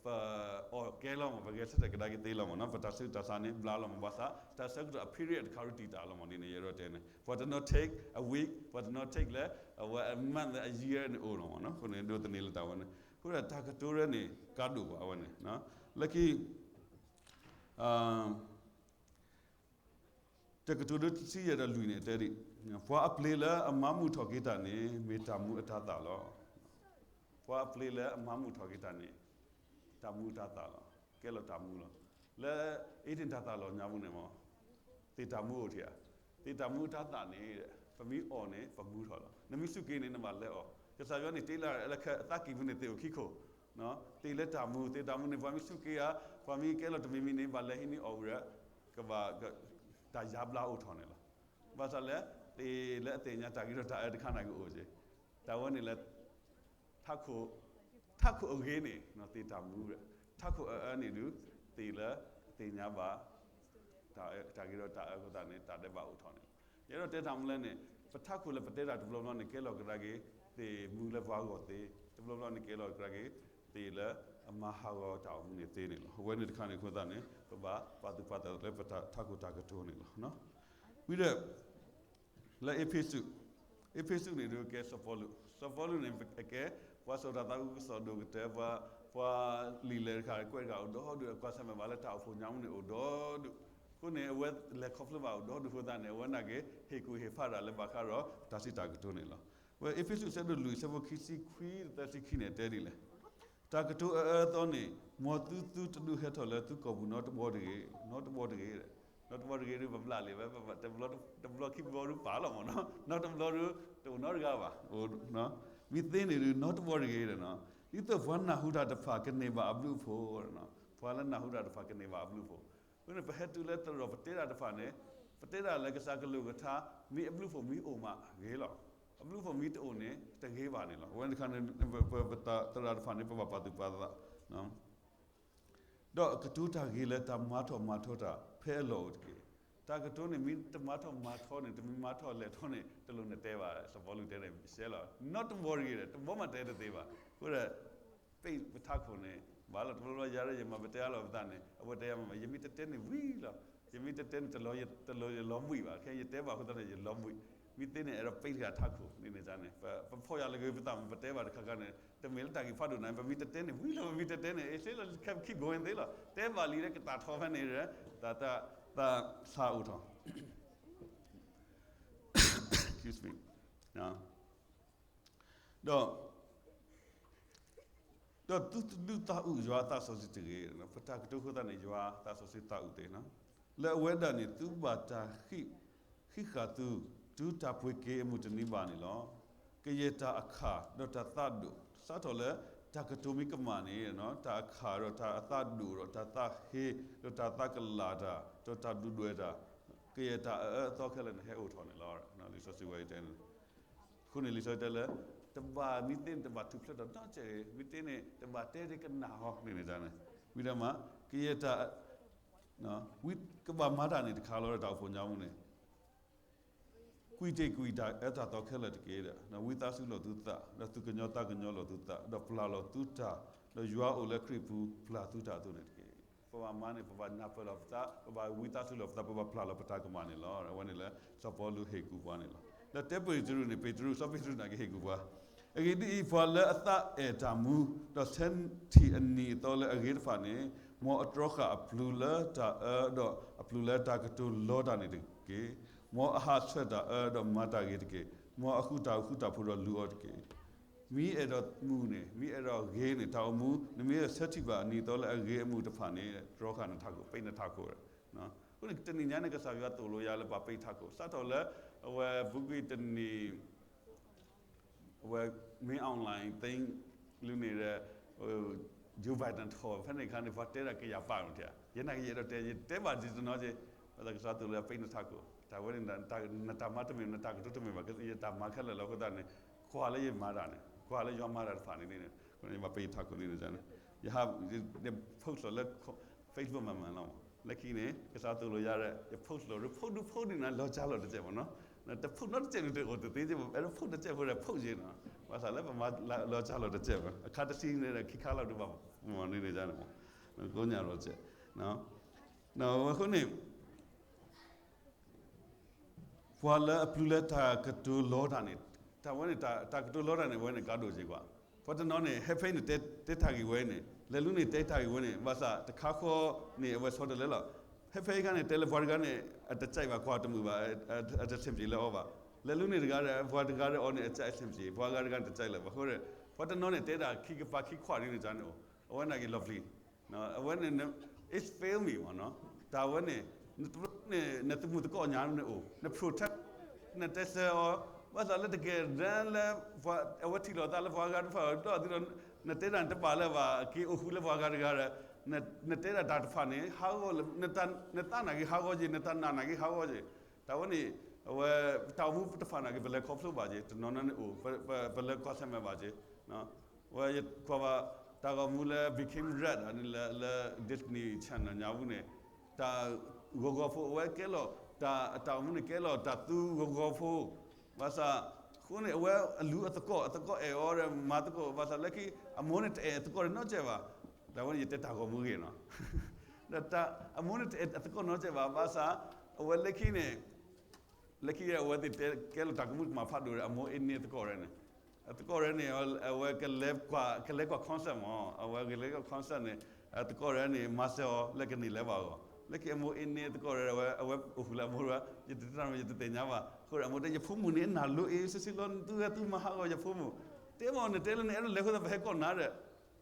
ပအီၣ်ကဲလီၤမး, ပဂဲၤဆၢထၢၣ်ကဒါက့ၤသ့လီၤမးနီၤ, ပတၢ်ဆၢကတီၢ်စးန့ၣ် ဘျါလီၤမး, ဘၣ်ဆၣ် တၢ်ဆၢကတီၢ်အ period တခါရူတံၢ်တၢ်လီၤမး, ဒ်န့ၣ် ယအဲၣ်ဒိးတဲန့ၣ် ပှၤတနီၤ take a week, ပှၤတနီၤ take လၢ အဝဲ a month, a year န့ၣ်အိၣ်လီၤမးနီၤ, အဃိန့ၣ် ဒိးသန့ၤလၢတၢ်ဝဲန့ၣ်, အဃိဒီးတၢ်ကတိၤရဲန့ၣ် ကါဒိၣ်ဘၣ်အဝဲန့ၣ်, လၢခံ တၢ်ကတိၤဒိတဆံယဲၢ်ဒီးလွံၢ်န့ၣ် တဲဒ်အံၤ, ပှၤအပျ့ၤလၢအမၤမုာ်ထီၣ်က့ၤတၢ်န့ၣ် မ့ၢ်တၢ်မူအတၤသၣ်လီၤ. ပှၤအပျ့ၤလၢအမၤမုာ်ထီၣ်က့ၤတၢ်န့ၣ် တၢ်မူအတၤသၣ်လီၤ, ကဲလီၤတၢ်မူလီၤ. လၢ Eden တၢ်သၣ်လီၤညါပူၤန့ၣ်မး သ့ၣ်တၢ်မူအိၣ်ထံၣ်ဧါ, သ့ၣ်တၢ်မူအတၤသၣ်န့ၣ် ပမ့ၢ်အီၣ်န့ၣ် ပမူထီၣ်လီၤ. နမ့ၢ်စူၢ်က့ၤန့ၣ် နဘၣ်လဲၤအီၣ်, ကစၢ်ယွၤန့ၣ် တ့လၢအသးကံၢ်ပူၤန့ၣ် သ့ၣ်အိၣ်ခံခိၣ်, သ့ၣ်လၢတၢ်မူ, သ့ၣ်တၢ်မူန့ၣ် ပှၤမ့ၢ်စူၢ်က့ၤဧါ, ပှၤမ့ၢ်ကဲလီၤတမံၤမံၤန့ၣ် ဘၣ်လဲၤဟံးန့ၢ်အီၣ်ဝံၤဒီး ကဘၣ် တၢ်ယါဘျါအိၣ်ထီၣ်န့ၣ်လီၤ. ဘၣ်ဆၣ်လၢ သ့ၣ်လၢအသ့ၣ်ညါတၢ်ဂ့ၤဒီးတၢ်အၢတခါန့ၣ်ကအိၣ်က့ၤ, တၢ်ဝဲန့ၣ်လၢ ထးခိၣ်အဂ့ၤန့ၣ် သ့ၣ်တၢ်မူ, ထးခိၣ်အအၢန့ၣ်ဒုး သ့ၣ်လၢအသ့ၣ်ညါဘၣ် တၢ်ဂ့ၤဒီးတၢ်အၢအဃိသတးန့ၣ် တၢ်ဒဲးဘးအိၣ်ထီၣ်န့ၣ်လီၤ. ယအဲၣ်ဒိးတဲတၢ်မနုၤလဲၣ်န့ၣ် ပထးခိၣ်လၢပတဲတၢ်တဘျီဘျီန့ၣ် ကဲလီၤကဒါက့ၤ သ့ၣ်မူလၢပှၤဂီၢ်သ့, တဘျီဘျီန့ၣ်ကဲလီၤကဒါက့ၤ သ့ၣ်လၢအမၤဟးဂီၤတၢ်အိၣ်မူန့ၣ်သ့န့ၣ်လီၤ. အဝဲန့ၣ်တခါန့ၣ်အဃိသတးန့ၣ် ပဘၣ်ပာ်သူၣ်ပာ်သးလၢပထးခိၣ်တၢ်ကတိၤန့ၣ်လီၤ. ဝံၤဒီး လၢအ့းဖ့းစူး, အ့းဖ့းစူးန့ၣ်ဒုးကဲစီၤပီလူး, စီၤပီလူးန့ၣ် အကဲ ပှၤစိာ်တၢ်သးခုကစီၣ်ဒိၣ်ကတၢၢ်, ပှၤ ပှၤလံာ်လဲၤတခါ ကွဲးတခါအိၣ်ဒီဒူၣ်, ကွၢ်ဆၢၣ်မဲာ်ဘၣ်လၢတၢ်အိၣ်ဖှိၣ်ညါမူန့ၣ်အိၣ်ဒီဒူၣ်, အဃိန့ၣ် အဝဲလဲၤခီဖျိဘၣ်အိၣ်ဒီဒူၣ်အဃိသတးန့ၣ် အဝဲနာ်က့ၤ ဟ့ၣ်ကူၣ်ဟ့ၣ်ဖးတၢ်လၢဘၣ်ဃးဒီး တၢ်စံးတၢ်ကတိၤန့ၣ်လီၤ. ဝဲအ့းဖ့းစူး ဆၢဒိၣ်လွံၢ် ဆၢဖိခံဆံခွံ သၢဆံခံန့ၣ် တဲဒ်လဲၣ်, တၢ်ကတိၤအအၢအသီန့ၣ် မ်သုသုတဒုးဟဲထီၣ်လၢသုကိာ်ပူၤနီတဘျီတဂ့ၤ, နီတဘျီတဂ့ၤ, နီတဘျီတဂ့ၤဒုး ပဘျးလံာ်ဝဲ တဘျီ တဘျီခံဘျီဒုးပာ်လီၤမးနီၤ, နီတဘျီဒုး တအိၣ်နီတဂၤဘၣ်, မ့ၢ်သ့န့ၣ်ဒုး နီတဘျီတဂ့ၤ, ဒ်သိးပှၤနၢ်ဟူတၢ်တဖၣ်ကန့ၢ်ဘၣ်အဘျုးအဖှိၣ်, ပှၤလၢနၢ်ဟူတၢ်တဖၣ်ကန့ၢ်ဘၣ်အဘျုးအဖှိၣ်, အဃိန့ၣ် ပဟဲတုၤလၢတရီၣ်ပတဲတၢ်တဖၣ်န့ၣ် ပတဲဒၣ်လၢကစၢ်ကလုၢ်ကထါ မ့ၢ်အဘျုးအဖှိၣ်မ့ၢ်အိၣ်မးဂ့ၤလီၤ, အဘျုးအဖှိၣ်မ့ၢ်တအိၣ်န့ၣ် တဂ့ၤဘၣ်န့ၣ်လီၤ. အဝဲန့ၣ်တခါန့ၣ် ပတၢ်သရၣ်တဖၣ်န့ၣ် ပဘၣ်ပာ်သူၣ်ပာ်သး ဒီးကတိၤတၢ်ဂ့ၤလၢတၢ်မၤထီၣ်မၤထီတၢ်ဖဲအလီၢ်အိၣ်တက့ၢ်. တၢ်ကတိၤန့ၣ် မ့ၢ်တမၤထီၣ်မၤထီန့ၣ် တမ့ၢ်မၤထီၣ်လဲၢ်ထီၣ်န့ၣ် တလိၣ်နတဲဘၣ်, စီၤပီလူးတဲန့ၣ် ရှဲလီၤ, နီတဘျီတဂ့ၤဒီး တဘျီမးတဲတသ့ဘၣ်. အဃိဒီး ပ့ၢ်ပထးခိၣ်န့ၣ် ဘၣ်လီၤ, တဘျီဘျီယၤဒီးယမၤပတဲအါလီၤပသးန့ၣ် အဝဲတဲယၤမး ယမ့ၢ်တတဲန့ၣ်ဝံၤလီၤ, ယမ့ၢ်တတဲန့ၣ် တလီၤယလိၤမးဘၣ်, ခဲယတဲဘၣ်အဃိသတးန့ၣ် ယလီၤဘှံး, မ့ၢ်သ့န့ၣ် အဲၣ်ဒိးပ့ၢ်တဂၤထးခိၣ်န့ၣ်န့ၣ်န့ၣ် ပဖီၣ်ယၤလၢဂ့ၤပသးမး ပတဲဘၣ်တခါခါန့ၣ် တမ့ၢ်လၢတၢ်ဂ့ၢ်ဖးဒိၣ်န့ၣ် ပမ့ၢ်တတဲန့ၣ်ဝံၤလီၤ, ပမ့ၢ်တတဲန့ၣ် အ့ၣ် လၢ keep going သ့လီၤ, တဲဘၣ်လံဒီးကတၢ်ထီဖဲန့ၣ်ဒီး တၢ် တၢ်ဆါအိၣ်ထီၣ် ဒီး ဒီးသုတဒုး သုတဒုးသးအုးယွၤအသးစီဆှံတဂ့ၤ, ပတၢ်ကတိၤအဃိသတးန့ၣ် ယွၤအသးစီဆှံသးအုးသ့, လၢအဝဲဒၣ်န့ၣ် သုဘၣ်တၢ်ဃံးဃာ်သု တုၤတၢ်ပှ့ၤက့ၤအမုၢ်တနံၤဘၣ်န့ၣ်လီၤ. ကယဲၢ်တၢ်အခၣ်ဒီးတၢ်သးဒိၣ်, စးထီၣ်လၢတၢ်ကတိၤမ့ၢ်ကမၣ်န့ၣ် တၢ်အခၣ်ဒီးတၢ်အသးဒိၣ်ဒီးတၢ်သးဟ့ဒီးတၢ်သးကလၤတၢ် ဒီးတၢ်ဒုၣ်ဒွဲၣ်တၢ်, ကယဲၢ်တၢ်အအၢအသီခဲလၢာ်န့ၣ် ဟဲအိၣ်ထီၣ်န့ၣ်လီၤ. လံာ်စီဆှံဝဲအံၤတဲန့ၣ် အဃိန့ၣ် လံာ်စီဆှံတဲလၢ တဘၣ်မ့ၢ်သ့န့ၣ် တဘၣ်ထူၣ်ဖျဲးထီၣ်နီတစဲး, မ့ၢ်သ့န့ၣ် တဘၣ်တဲဒ်ကနၣ်ဟီန့ၣ်န့ၣ်န့ၣ်, ဝံၤဒီးမး ကယဲၢ်တၢ် ဝံၤကဘၣ်မၤတၢ်န့ၣ်တခါလီၤဒီးတၢ်အိၣ်ဖှိၣ်ညါမူန့ၣ် ကွံာ်တ့ၢ်ကွံာ်တၢ်အၢတၢ်သီခဲလၢာ်တက့ၢ်ဒီး ဝံသးစူၤလိာ်သုသး, ဒီးသူၣ်ကညီၤသးကညီၤလိာ်သုသး, ဒီးပျၢ်လိာ်သုတၢ်, ဒီးယွၤအိၣ်လၢခရံာ်ပူၤ ပျၢ်သုတၢ်အသိးန့ၣ်တက့ၢ်. ပဘၣ်မၤန့ၣ် ပဘၣ်နၢ်ပၢၢ်လီၤပသး, ပဘၣ်ဝံသးစူၤလီၤပသး, ပဘၣ်ပျၢ်လီၤပတၢ်ကမၣ်န့ၣ်လီၤ. အဝဲန့ၣ်လၢစီၤပီလူးဟ့ၣ်ကူၣ်ပှၤန့ၣ်လီၤ. လၢတဲပ့းတရူးန့ၣ် ပ့းတရူး, စီၤပ့းတရူးနာ်က့ဟ့ၣ်ကူၣ်ပှၤ, အဂ့ၢ်ဒ်အံၤ, ပှၤလၢအသးအဲၣ်တၢ်မူ, ဒီးဆၢထံၣ်အနံၤအသီလၢအဂ့ၤတဖၣ်န့ၣ်, မ်အတြီဃာ်အပျုၤလၢတၢ်အၢ, ဒီးအပျုၤလၢတၢ်ကတိၤလီတၢ်န့ၣ်တက့ၢ်. မ်အဟးဆှဲးတၢ်အၢ, ဒီးမၤတၢ်ဂ့ၤတက့ၢ်. မ်အဃုတၢ်ဃူတၢ်ဖိး, ဒီးလူၤအီၤတက့ၢ်. မ့ၢ်အဲၣ်ဒိးမူန့ၣ်, မ့ၢ်အဲၣ်ဒိးဂ့ၤန့ၣ်, တၢ်အိၣ်မူ, နမ့ၢ်ဆၢထံၣ်ဘၣ်အနံၤအသီလၢအဂ့ၤအမူးတဖၣ်န့ၣ်, တြီဃာ်နထးခိၣ်, ပံးနထးခိၣ်. အဃိန့ၣ် တနံၤညါန့ၣ် ကစၢ်ယွၤသိၣ်လိယၤလၢပှၤပံးထးခိၣ်, စးထီၣ်လၢ အဝဲဘူးကွံာ်တနံၤ, အဝဲ မ့ၢ် online thing လူန့ၣ်ဒီး Joe Biden ထီၣ်ဖဲန့ၣ်အခါန့ၣ် ပှၤတဲဒၣ်ကယၤပာ်နီၤ, ယဲနာ်က့ ယအဲၣ်ဒိးတဲ, ယတဲဘၣ်ဒ်တနီၤက့, ဘၣ်ဆၣ်ကစၢ်သိၣ်လိယၤ ပံးနထးခိၣ်, တၢ်ဝဲန့ၣ် နတၢ်မၤတမ့ၢ်, နတၢ်ကတိၤတမ့ၢ်ဘၣ်, ယတၢ်မၤခဲလၢာ်လီၤ. အဃိသတးန့ၣ် ကွၢ်လၢယမၤတၢ်န့ၣ်, ကွၢ်လၢယွၤမၤတၢ်တဖၣ်န့ၣ်, ယဘၣ်ပံးထးခိၣ်န့ၣ်န့ၣ်, ယဟး, ယ post လီၤလၢ Facebook မၤမၤလီၤမး, လၢခံန့ၣ် ကစၢ်သိၣ်လိယၤဒီး ယ post လီၤ, post ဒု post ဒ်န့ၣ် လီၤကၢ်လီၤတစဲးမးနီၤ, တ post နီတစဲးန့ၣ် တအိၣ်တသ့, အဲၣ်ဒိး post တစဲးဖိဒီး post က့နီၤ, ဘၣ်ဆၣ်လၢပမၤလီၤကၢ်လီၤတစဲးဘၣ်, အခါတဆံန့ၣ်ဒီး ခံခါလီၤဒုးဘၣ်မၤန့ၣ်န့ၣ်န့ၣ်, ကိးညါလီၤတစဲး, အဃိန့ၣ် ပှၤလၢအပျုၤလၢတၢ်ကတိၤလီတၢ်န့ၣ်, တၢ်ဝဲန့ၣ် တၢ်ကတိၤလီတၢ်န့ၣ် အဝဲန့ၣ်ကါဒိၣ်က့ၤကွၢ်, ပှၤတနီၤန့ၣ် ဟဲဖဲအံၤန့ၣ် တဲတၢ်ဂ့ၢ်ဝဲန့ၣ်, လဲၤလူန့ၣ်တဲတၢ်ဂ့ၢ်ဝဲန့ၣ်, ဘၣ်ဆၣ်တခါဃီန့ၣ် အဝဲဆီတလဲလီၤ. ဟဲဖဲအံၤခါန့ၣ် တဲလၢပှၤတဂၤန့ၣ် အတကဲဘၣ်, ကွၢ်တမုာ်ဘၣ်, အတဆင်ပြေလၢအီၤဘၣ်, လဲၤလူန့ၣ်တဂၤဒီး ပှၤတဂၤဒီးအီၤန့ၣ် အကဲအဆင်ပြေ, ပှၤဂၤတဂၤန့ၣ်တကဲလၢၤဘၣ်, အဃိန့ၣ် ပှၤတနီၤန့ၣ် တဲဒၣ်ခံကပၤခံခွးဒ်န့ၣ်န့ၣ်အိၣ်, အဝဲန့ၣ်က့ၤ lovely အဝဲန့ၣ် it's filming မးနီၤ, တၢ်ဝဲန့ၣ် နတဘျီန့ၣ် နသမူသကိးညါန့ၣ်အိၣ်, န protect, နတဲဆၢအီၤ, ဘၣ်ဆၣ်လၢတကဲဒ်လၢ အဝဲထံၣ်လိာ်သးလၢပှၤဂၤတဖၣ်ဒီး နတဲဒၣ်နတပာ်လၢၤဘၣ်, က့ၤအိၣ်ဃုာ်လၢပှၤဂၤတဂၤဒီး နတဲဒၣ်တၢ်တဖၣ်န့ၣ် ဟးဂီၤလၢ နသးနာ်က့ဟးဂီၤက့ၤ, နတၢ်နာ်နာ်က့ဟးဂီၤက့ၤ, တၢ်ဝဲန့ၣ် အဝဲ တၢ်အိၣ်မူတဖၣ်နာ်က့ ပလဲၤခီဖျိဘၣ်က့ၤ, တနီၤနီၤန့ၣ်အိၣ် ပလဲၤကွၢ်ဆၢၣ်မဲာ်ဘၣ်က့ၤ ဝဲယကွၢ်ဘၣ် တၢ်ဂီၤမူလၢ Became Red န့ၣ်လၢ လၢ Disney Channel ညါပူၤန့ၣ်, တၢ်ဂီၤဂီၤဖိအဝဲကဲလီၤ, တၢ် တၢ်အိၣ်မူန့ၣ် ကဲလီၤတၢ်သူဂီၤဂီၤဖိ, ဘၣ်ဆၣ် အဃိန့ၣ် အဝဲအလူၤအသကိး, အသကိးအဲၣ်အီၤဒီးမၤသကိး, ဘၣ်ဆၣ်လၢခံ အမိၢ်န့ၣ်တအဲၣ်အသကိးန့ၣ်နီတစဲးဘၣ်, တၢ်ဝဲန့ၣ်ယတဲတၢ်ဂီၤမူဂ့ၤနီၤ, ဒီးတၢ် အမိၢ်န့ၣ်တအဲၣ်အသကိးနီတစဲးဘၣ်, ဘၣ်ဆၣ် အဝဲလၢခံန့ၣ် လၢခံအဝဲသ့ၣ်တဲကဲလီၤတၢ်ကမူၣ်ကမၣ်ဖးဒိၣ်ဒီး အမိၢ်အ့န့အသကိးရဲၣ်န့ၣ်, အသကိးရဲၣ်န့ၣ် အဝဲကလဲၤကွၢ် ကလဲၤကွၢ် concert မး, အဝဲကလဲၤကွၢ် concert န့ၣ် အသကိးရဲၣ်န့ၣ် မၤစၢၤအီၤလၢကန့ၢ်လၢၤဘၣ်အဂီၢ်, လၢခံအမိၢ်အ့န့အသကိးရဲၣ် အဝဲ အဝဲအိၣ်ဃုာ်လၢအမိၢ်တဂၤ, ယတတဲနၤ ယတသ့ၣ်ညါဘၣ်, အဃိဒီးအမိၢ်တဲ ယဖိမုၣ်န့ၣ် နၢ်လိအ့ဆ့ဆ့လီၤ, နသုဝဲသုမၤဟးဂီၤယဖိမုၣ်, တဲမ့ၢ်နတဲလၢနအဲၣ်ဒိးလဲၤအဃိသတး ပဟဲကိးနၤဒီး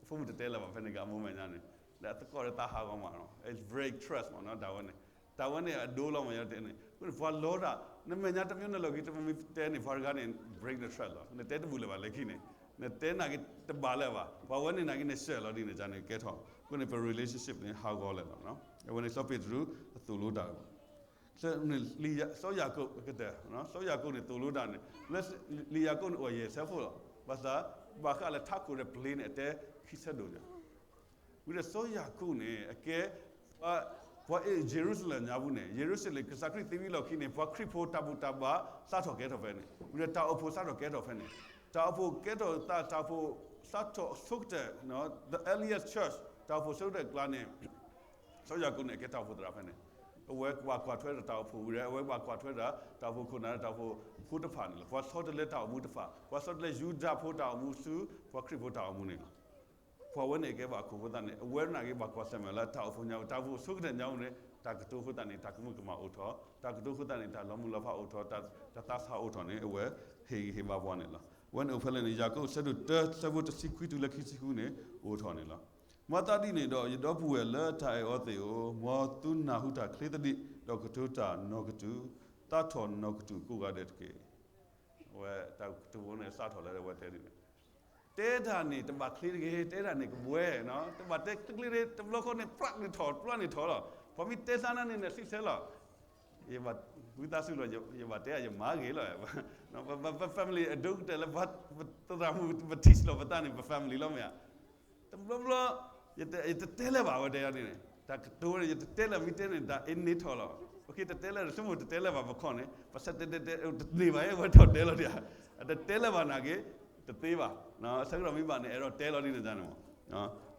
အဖိမုၣ်တတဲလၢၤဘၣ် ဖဲန့ၣ်က့ၤအမိၢ်မဲာ်ညါန့ၣ်, ဒီးအသကိးရဲၣ်သးဟးဂီၤမးနီၤ, it's break trust မးနီၤ, တၢ်ဝဲန့ၣ်, တၢ်ဝဲန့ၣ်အဒိလီၤမး ယတဲန့ၣ်, အဃိန့ၣ် ပှၤလီတၢ် နမဲာ်ညါတမံၤနလီၢ်ခံတမံၤတဲန့ၣ် ပှၤတဂၤန့ၣ် break the trust လီၤ, နတဲတဘူၣ်လၢၤဘၣ်လၢခံန့ၣ်, နတဲနာ်က့တဘၣ်လၢၤဘၣ်, ပှၤဝဲန့ၣ်နာ်က့န့ၣ် ဆှၢလီၤဒ်န့ၣ်န့ၣ်ကဲထီၣ်, အဃိန့ၣ် ပ relationship န့ၣ် ဟးဂီၤလၢၤလီၤ, အဝဲန့ၣ်စီၤပ့းတရူးအသိၣ်လိတၢ်လီၤ, စီၤယၤကိာ်ကတၢၢ်, စီၤယၤကိာ်န့ၣ်သိၣ်လိတၢ်န့ၣ်, လၢလံာ်ယၤကိာ်န့ၣ်အိၣ်ယဲၢ်ဆၢဖိလီၤ, ဘၣ်ဆၣ် ဘၣ်ဃးလၢထးခိၣ်ဒီးပျ့ၤန့ၣ် အတဲခံဆၢဒိၣ်န့ၣ် ဝံၤဒီးစီၤယၤကိာ်န့ၣ် အကဲ ပှၤ ပှၤအ့ၣ်ယရူၤၡလ့ၣ်ညါပူၤန့ၣ်, ယရူၤၡလ့ၣ် ကစၢ်ခရံာ်သံဝံၤလီၢ်ခံန့ၣ် ပှၤခရံာ်ဖိတၢ်ဘူၣ်တၢ်ဘါစးထီၣ်ကဲထီၣ်ဖဲန့ၣ်, ဝံၤဒီးတၢ်အိၣ်ဖှိၣ်စးထီၣ်ကဲထီၣ်ဖဲန့ၣ်, တၢ်အိၣ်ဖှိၣ်ကဲထီၣ်သး တၢ်အိၣ်ဖှိၣ်စးထီၣ်ဆိကတၢၢ်, the earliest church တၢ်အိၣ်ဖှိၣ်ဆိကတၢၢ်အကျါန့ၣ် စီၤယၤကိာ်န့ၣ် အကဲတၢ်အိၣ်ဖှိၣ်သရၣ်ဖဲန့ၣ်, အဝဲဘၣ်ကွၢ်ထွဲဒီးတၢ်အိၣ်ဖှိၣ်ဝံၤဒီး အဝဲဘၣ်ကွၢ်ထွဲဒီးတၢ်အိၣ်ဖှိၣ်ခိၣ်နၢ်ဒီးတၢ်အိၣ်ဖှိၣ်ဖိတဖၣ်န့ၣ်လီၤ, ပှၤဆီတလဲတၢ်အိၣ်မူတဖၣ်, ပှၤဆီတလဲယူဒၤဖိတၢ်အိၣ်မူဆူ ပှၤခရံာ်ဖိတၢ်အိၣ်မူန့ၣ်လီၤ. ပှၤဝဲန့ၣ်အကဲဘၣ်ခိၣ်ဖိသၣ်န့ၣ် အဝဲနာ်က့ၤဘၣ်ကွၢ်ဆၢၣ်မဲာ်လၢ တၢ်အိၣ်ဖှိၣ်ညါ တၢ်အိၣ်ဖှိၣ်ဆိကတၢၢ်ညါပူၤန့ၣ် တၢ်ကတိၤအဃိသတးန့ၣ် တၢ်ကမူၣ်ကမၣ်အိၣ်ထီၣ်, တၢ်ကတိၤအဃိသတးန့ၣ် တၢ်လီၤမုၢ်လီၤဖးအိၣ်ထီၣ်, တၢ် တၢ်သးဆးအိၣ်ထီၣ်န့ၣ် အဝဲဟ့ၣ်ဂံၢ်ဟ့ၣ်ဘါပှၤန့ၣ်လီၤ. အဝဲန့ၣ်အိၣ်ဖဲလဲၣ်န့ၣ် ယၤကိာ်အဆၢဒိၣ်တၢ ဆၢဖိတဆံခွံတုၤလၢခံဆံဃုန့ၣ် အိၣ်ထီၣ်န့ၣ်လီၤ. မၤသးဒ်န့ၣ်ဒီး ယဒီပုၢ်ဝဲၢ်လၢတၢ်အဲၣ်အီၤသ့ၣ်ဧၢ, မ်သုနၢ်ဟူတၢ်ချ့သဒံး, ဒီးကတိၤတၢ်နီၢ်ကစူၣ်, သးထီၣ်နီၢ်ကစူၣ်ကိးဂၤဒဲးတက့ၢ်. အဝဲတၢ်ကတိၤဖိန့ၣ် စးထီၣ်လၢအဝဲတဲဒ်န့ၣ်, တဲတၢ်န့ၣ် တဘၣ်ချ့တဂ့ၤ, တဲတၢ်န့ၣ်ကဘှဲ, တဘၣ်တဲချ့ချ့, တဘျီဃီန့ၣ် ပြးန့ၣ်ထီၣ်, ပြးန့ၣ်ထီၣ်လီၤ. ပှၤမ့ၢ်တဲသးနၤန့ၣ် နစံးဆၢလီၤ. ယဘၣ်ဝံသးစူၤလီၤ, ယဘၣ်တဲယမၤဂ့ၤလီၤ. ပ ပ family အဒိကတၢၢ်လၢ ပသရၣ်မုၣ် ပထံၣ်လိာ်ပသးန့ၣ် ပ family လီၤမ့ၢ်ဧါ. တဘျီဘျီ ယတတဲလၢၤဘၣ် အဝဲတဲယၤန့ၣ်, တၢ်ကတိၤန့ၣ် ယတတဲလၢၤ မ့ၢ်တဲန့ၣ် တၢ်အ့န့ၢ်ထီၣ်လီၤ. ပက့ၤတတဲလၢၤ ဆိကမိၣ်တတဲလၢၤဘၣ် ပခီၣ်န့ၣ် ပဆၢတဲတဲတဲ တန့ၢ်ဘၣ် အဝဲထီၣ်တဲလီၤဒံးဧါ. အတတဲလၢၤဘၣ်နာ်က့ တသ့ဘၣ်. ဆၢကတီၢ်မ့ၢ်ဘၣ်န့ၣ် အဲၣ်ဒိးတဲလီၤဒ်န့ၣ်န့ၣ်မး.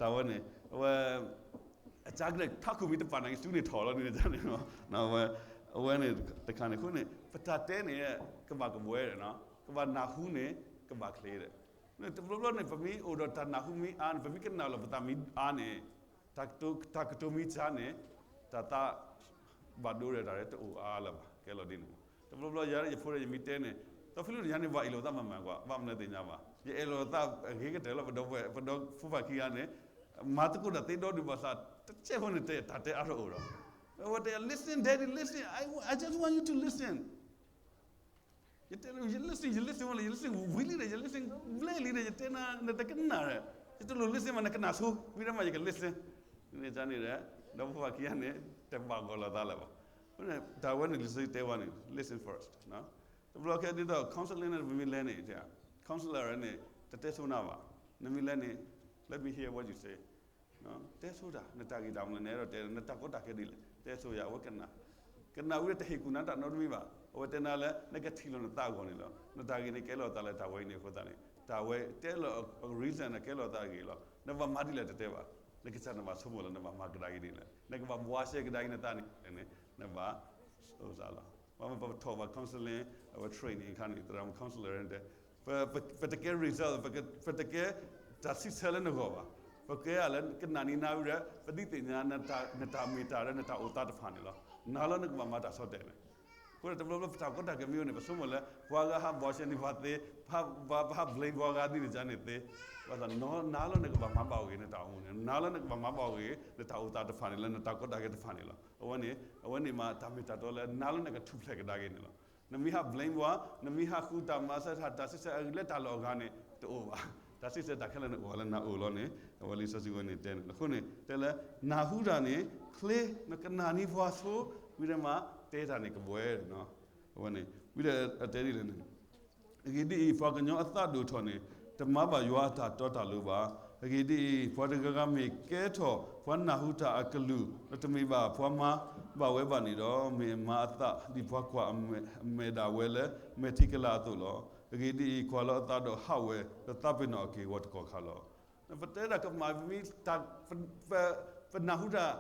တၢ်ဝဲန့ၣ် အဝဲ အကစၢ်ကလဲၤထးခိၣ်မံၤတပာ်နာ်က့ စူန့ၣ်ထီၣ်လီၤန့ၣ်န့ၣ်, အဝဲန့ၣ်တခါန့ၣ်အဃိန့ၣ် ပတၢ်တဲန့ၣ် ကဘၣ်ကဘှဲဒီး, ကဘၣ်နၢ်ဟူန့ၣ် ကဘၣ်ချ့ဒီး, တဘျီဘျီန့ၣ် ပမ့ၢ်အိၣ်ဒီးတၢ်နၢ်ဟူမ့ၢ်အါန့ၣ် ပမ့ၢ်ကနၣ်လီၤပသးမ့ၢ်အါန့ၣ် တၢ်ကတိၤမ့ၢ်စှၤန့ၣ် တၢ်သးဘၣ်ဒိဒီးတၢ်ရဲၣ်တအိၣ်အါလၢၤဘၣ် ကဲလီၤဒ်န့ၣ်မး. တဘျီဘျီယၤယဖိဒီးယမ့ၢ်တဲန့ၣ် ဒီဖံလူတညါန့ၣ် ပှၤအဲၣ်လိာ်သးမၤမၤကွၢ် ဘၣ်မနုၤသ့ၣ်ညါဘၣ် ယအဲၣ်လိာ်သးအဂ့ၤကတၢၢ်လီၤ ပဒီပုၢ်ဝဲၢ် ပဒီဖိပၢ်ခံဂၤန့ၣ် မၤသကိးတၢ်သ့ဒီဒုၣ်ဘၣ်သး တကဲဖိန့ၣ်တဲ တၢ်တဲအါထီၣ်အိၣ်ဒီး အဝဲတဲ listen daddy listen, I, I just want you to listen. ယတဲ you listen, you listen ဝဲလၢ you listen ဝံၤလံဒီး you listen ဘျဲၣ်လံဒီး ယတဲနၤ နတကနၣ်ဒီး ယတလိၣ် listen မး နကနၣ်ဆိ ဝံၤဒီးမး ယက listen န့ၣ်န့ၣ် ဒီပုၢ်ဝဲၢ်ခံဂၤန့ၣ် တဘၣ်ဂီၤလိာ်သးလၢၤဘၣ်. တၢ်ဝဲန့ၣ်လံာ်စီဆှံတဲဝဲန့ၣ် listen first. တဘျီခဲဒ်သိး counseling န့ၣ် ပမ့ၢ်လဲၤန့ၣ် counselor န့ၣ် တတဲဆိနၤဘၣ်. နမ့ၢ်လဲၤန့ၣ် let me hear what you say. တဲဆိတၢ် နတၢ်ဂ့ၢ်တၢ်မနုၤန့ၣ် အဲၣ်ဒိးတဲ နတၢ်ကီတၢ်ခဲဒ်လဲၣ် တဲဆိယၤ အဝဲကနၣ် ကနၣ်ဝံၤဒီးတဟ့ၣ်ကူၣ်နၤတၢ်နီတမံၤဘၣ်. အဝဲတဲနၤလၢ နကထံၣ်လိာ်နသးအဂီၢ်န့ၣ်လီၤ. နတၢ်ဂ့ၢ်န့ၣ် ကဲလီၤသးလၢတၢ်ဝဲအံၤန့ၣ်အဃိသတးန့ၣ် တၢ်ဝဲတဲလီၤ reason န့ၣ် ကဲလီၤသးအဂ့ၢ်လီၤ. နဘၣ်မၤဒ်လဲၣ်တတဲဘၣ်. နကစၢ်နဘၣ်ဆိကမိၣ်လၢနဘၣ်မၤကဒါက့ၤဒ်လဲၣ်. နကဘၣ်ဘှါရှဲကဒါက့ၤနသးန့ၣ်န့ၣ် နဘၣ် အိၣ်စးလီၤ. ပမ့ၢ်ပထီၣ်ဘၣ် counseling အဝဲ training အခါန့ၣ် သရၣ်မုၣ် counselor န့ၣ်တဲ ပတကဲ result ပတကဲ တၢ်စံးဆၢလၢနဂီၢ်ဘၣ်. ပကဲအလၢကနၣ်နံၤနၤဝံၤဒီး ပဒုးသ့ၣ်ညါ နတၢ်မ့ၢ်တၢ်ဒီးနတၢ်အိၣ်သးတဖၣ်န့ၣ်လီၤ. နၤလီၤနကဘၣ်မၤတၢ်ဆီၣ်တဲာ်န့ၣ်. အဃိဒီးတဘျီဘျီပတၢ်ကီတၢ်ခဲမ့ၢ်အိၣ်န့ၣ် ပဆိကမိၣ်လၢ ပှၤဂၤဟးဘှါရှဲန့ၢ်ပှၤသ့, ပဟး ပဟးဘျ့ဘှါဂၤဒ်န့ၣ်န့ၣ်သ့, ဘၣ်ဆၣ် နၤလီၤနကဘၣ်မၤဘၣ်အီၤဂ့ၤနတၢ်အိၣ်မူန့ၣ်, နၤလီၤနကဘၣ်မၤဘၣ်အီၤဂ့ၤ နတၢ်အိၣ်သးတဖၣ်န့ၣ် လၢနတၢ်ကီတၢ်ခဲတဖၣ်န့ၣ်လီၤ. အဝဲန့ၣ် အဝဲန့ၣ်မးတၢ်မ့ၢ်တၢ်တီလၢ နၤလီၤနကထူၣ်ဖျဲးကဒါက့ၤန့ၣ်လီၤ. နမ့ၢ်ဟးဘျ့ဘှါ, နမ့ၢ်ဟးဃုတၢ်မၤစၢၤတၢ်စံးဆၢအဂ့ၢ်လၢတၢ်လီၢ်အဂၤန့ၣ် တအိၣ်ဘၣ်. တၢ်စံးဆၢတၢ်ခဲလၢာ်န့ၣ်အိၣ်လၢနအိၣ်လီၤန့ၣ် အဝဲလံာ်စီဆှံဝဲန့ၣ်တဲန့ၣ် အဃိန့ၣ် တဲလၢ နၢ်ဟူတၢ်န့ၣ် ချ့, နကနၣ်န့ၢ်ပှၤဆိ, ဝံၤဒီးမး တဲတၢ်န့ၣ်ကဘှဲ, အဝဲန့ၣ် ဝံၤဒီးအတဲဒ်လဲၣ်န့ၣ် အဂ့ၢ်ဒ်အံၤ, ပှၤကညီအသးဒိၣ်ထီၣ်န့ၣ် တမၤဘၣ်ယွၤအတၢ်တီတၢ်လိၤဘၣ်. အဂ့ၢ်ဒ်အံၤ, ပှၤတဂၤဂၤမ့ၢ်ကဲထီၣ်ပှၤနၢ်ဟူတၢ်အကလုၢ် ဒီးတမ့ၢ်ဘၣ်ပှၤမၤဘၣ်ဝဲဘၣ်န့ၣ်ဒီး, မ့ၢ်အမၤအသးဒ်ပှၤကွၢ်အမဲာ်ဒၣ်ဝဲလၢမဲာ်ထံကလၤအသိးလီၤ. အဂ့ၢ်ဒ်အံၤ, ကွၢ်လီၤအသးဒီးဟးဝဲ, ဒီးသးပ့ၤနီၣ်အက့ၢ်အဂီၤတကီၢ်ခါလီၤ. ပတဲဒၣ်ကမၣ်မ့ၢ် ပနၢ်ဟူတၢ်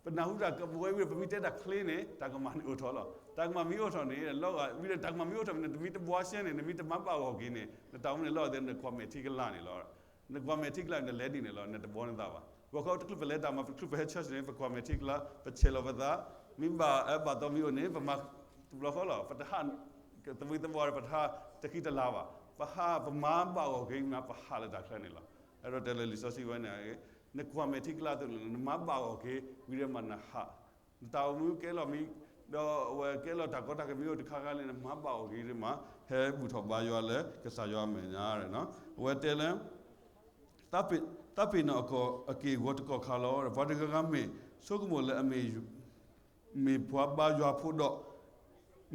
ပနၢ်ဟူတၢ်ကဘှဲဝံၤဒီး ပမ့ၢ်တဲတၢ်ချ့န့ၣ် တၢ်ကမၣ်န့ၣ်အိၣ်ထီၣ်လီၤ. တၢ်ကမၣ်မ့ၢ်အိၣ်ထီၣ်န့ၣ် လီၤဂာ်ဝံၤဒီး တၢ်ကမၣ်မ့ၢ်အိၣ်ထီၣ်န့ၣ် နမ့ၢ်တဘှါရှဲန့ၣ် နမ့ၢ်တမၤဘၣ်အီၤဂ့ၤန့ၣ် နတၢ်အိၣ်မူန့ၣ်လီၤဂာ်သ့ နကွၢ်မဲာ်ထံကလၤန့ၣ်လီၤ. နကွၢ်မဲာ်ထံကလၤန့ၣ် နလဲၤဒ်န့ၣ်လီၤ, နတဘှီနသးဘၣ်. ဂီၤခီတချုးပလဲၤတၢ်မၤ တချုးပဟဲ church န့ၣ် ပကွၢ်မဲာ်ထံကလၤ ပဆဲးလီၤပသး, မ့ၢ်ဘၣ်အၢဘၣ်သီမ့ၢ်အိၣ်န့ၣ် ပမၤ တဘျီဃီလီၤ. ပတဟး သဝံသဝါဒီး ပတဟးတဃံတလၤဘၣ်. ပဟး ပမၤဘၣ်အီၤဂ့ၤမး ပဟးလၢတၢ်ချ့န့ၣ်လီၤ. အဲၣ်ဒိးတဲလၢလံာ်စီဆှံဝဲန့ၣ် နကွၢ်မဲာ်ထံကလၤအသိးန့ၣ် နမၤဘၣ်အီၤဂ့ၤ ဝံၤဒီးမးနဟး, နတၢ်အိၣ်မူကဲလီၤမံၤ, ဒီးအဝဲကဲလီၤတၢ်ကီတၢ်ခဲမ့ၢ်အိၣ်တခါခါလံ နမၤဘၣ်အီၤဂ့ၤဒီးမး ဟဲဘူၣ်ထီၣ်ဘါယွၤလၢကစၢ်ယွၤအမဲာ်ညါ. အဝဲတဲလၢ သးပ့ၤနီၣ်အက့ၢ်အဂီၤတကီၢ်ခါလီၤ. ပှၤတဂၤဂၤမ့ၢ်ဆိကမိၣ်လၢအမ့ၢ် မ့ၢ်ပှၤဘါယွၤဖိဒီး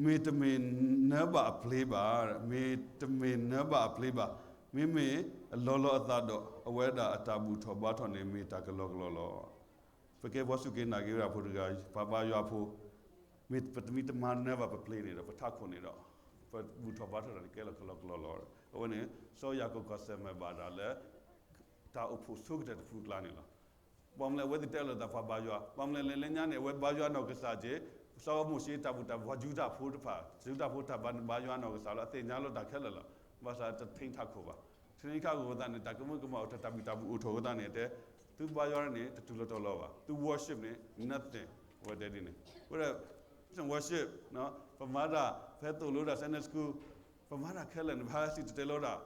မ့ၢ်တမ့ၢ်နၢဘၣ်အပျ့ၤဘၣ်, မ့ၢ်တမ့ၢ်နၢဘၣ်အပျ့ၤဘၣ်. မ့မ့ၢ်အလီၤလီၤအသးဒီး အဝဲဒၣ်အတၢ်ဘူၣ်ထီၣ်ဘါထီၣ်န့ၣ် မ့ၢ်တၢ်ကလီကလီလီၤ. ပကဲပှၤစူၢ်က့ၤနာ်က့ၤဝဲဒၣ်ဖိတဂၤ ပှၤဘါယွၤဖိ, မ့ၢ်ပတမ့ၢ်တမၤနၢဘၣ်ပပျ့ၤန့ၣ်ဒီး ပထးခိၣ်န့ၣ်ဒီး ပဘူၣ်ထီၣ်ဘါထီၣ်တၢ်န့ၣ် ကဲလီၤကလီကလီလီၤ. အဝဲန့ၣ် စီၤယၤကိာ်ကွၢ်ဆၢၣ်မဲာ်ဘၣ်တၢ်လၢ တၢ်အိၣ်ဖှိၣ်ဆိကတၢၢ်တဖုအကျါန့ၣ်လီၤ. ဘၣ်မနုၤလဲၣ် အဝဲသ့ၣ်တဲလီၤသးပှၤဘါယွၤ, ဘၣ်မနုၤလဲၣ် လၢညါန့ၣ် အဝဲဘါယွၤနီၢ်ကစၢ်က့ၤ, စီၤမိၤၡ့တၢ်ဘူၣ်တၢ်ဘါ ယူဒၤဖိတဖၣ်, ယူဒၤဖိတၢ်ဘါန့ၣ် ဘါယွၤနီၢ်ကစၢ်လီၤ, အသ့ၣ်ညါလီၤတၢ်ခဲလၢာ်လီၤ. ဘၣ်ဆၣ်တထံထးခိၣ်ဘၣ်. ထံထးခိၣ်အဃိသတးန့ၣ် တၢ်ကမူကမၣ်အိၣ်ထီၣ် တၢ်ဘံၣ်တၢ်ဘၢၣ်အိၣ်ထီၣ်အဃိသတးန့ၣ် တဲ သုဘါယွၤန့ၣ် တတူၢ်လိာ်တီၤလီၤဘၣ်, သု worship န့ၣ် nothing အဝဲတဲဒ်န့ၣ်. အဃိဒီး worship ပမၤတၢ် ဖဲသိၣ်လိတၢ် Sunday school ပမၤတၢ်ခဲလၢာ်န့ၣ် ပဟးစံၣ်တဲၤတဲလီၤတၢ်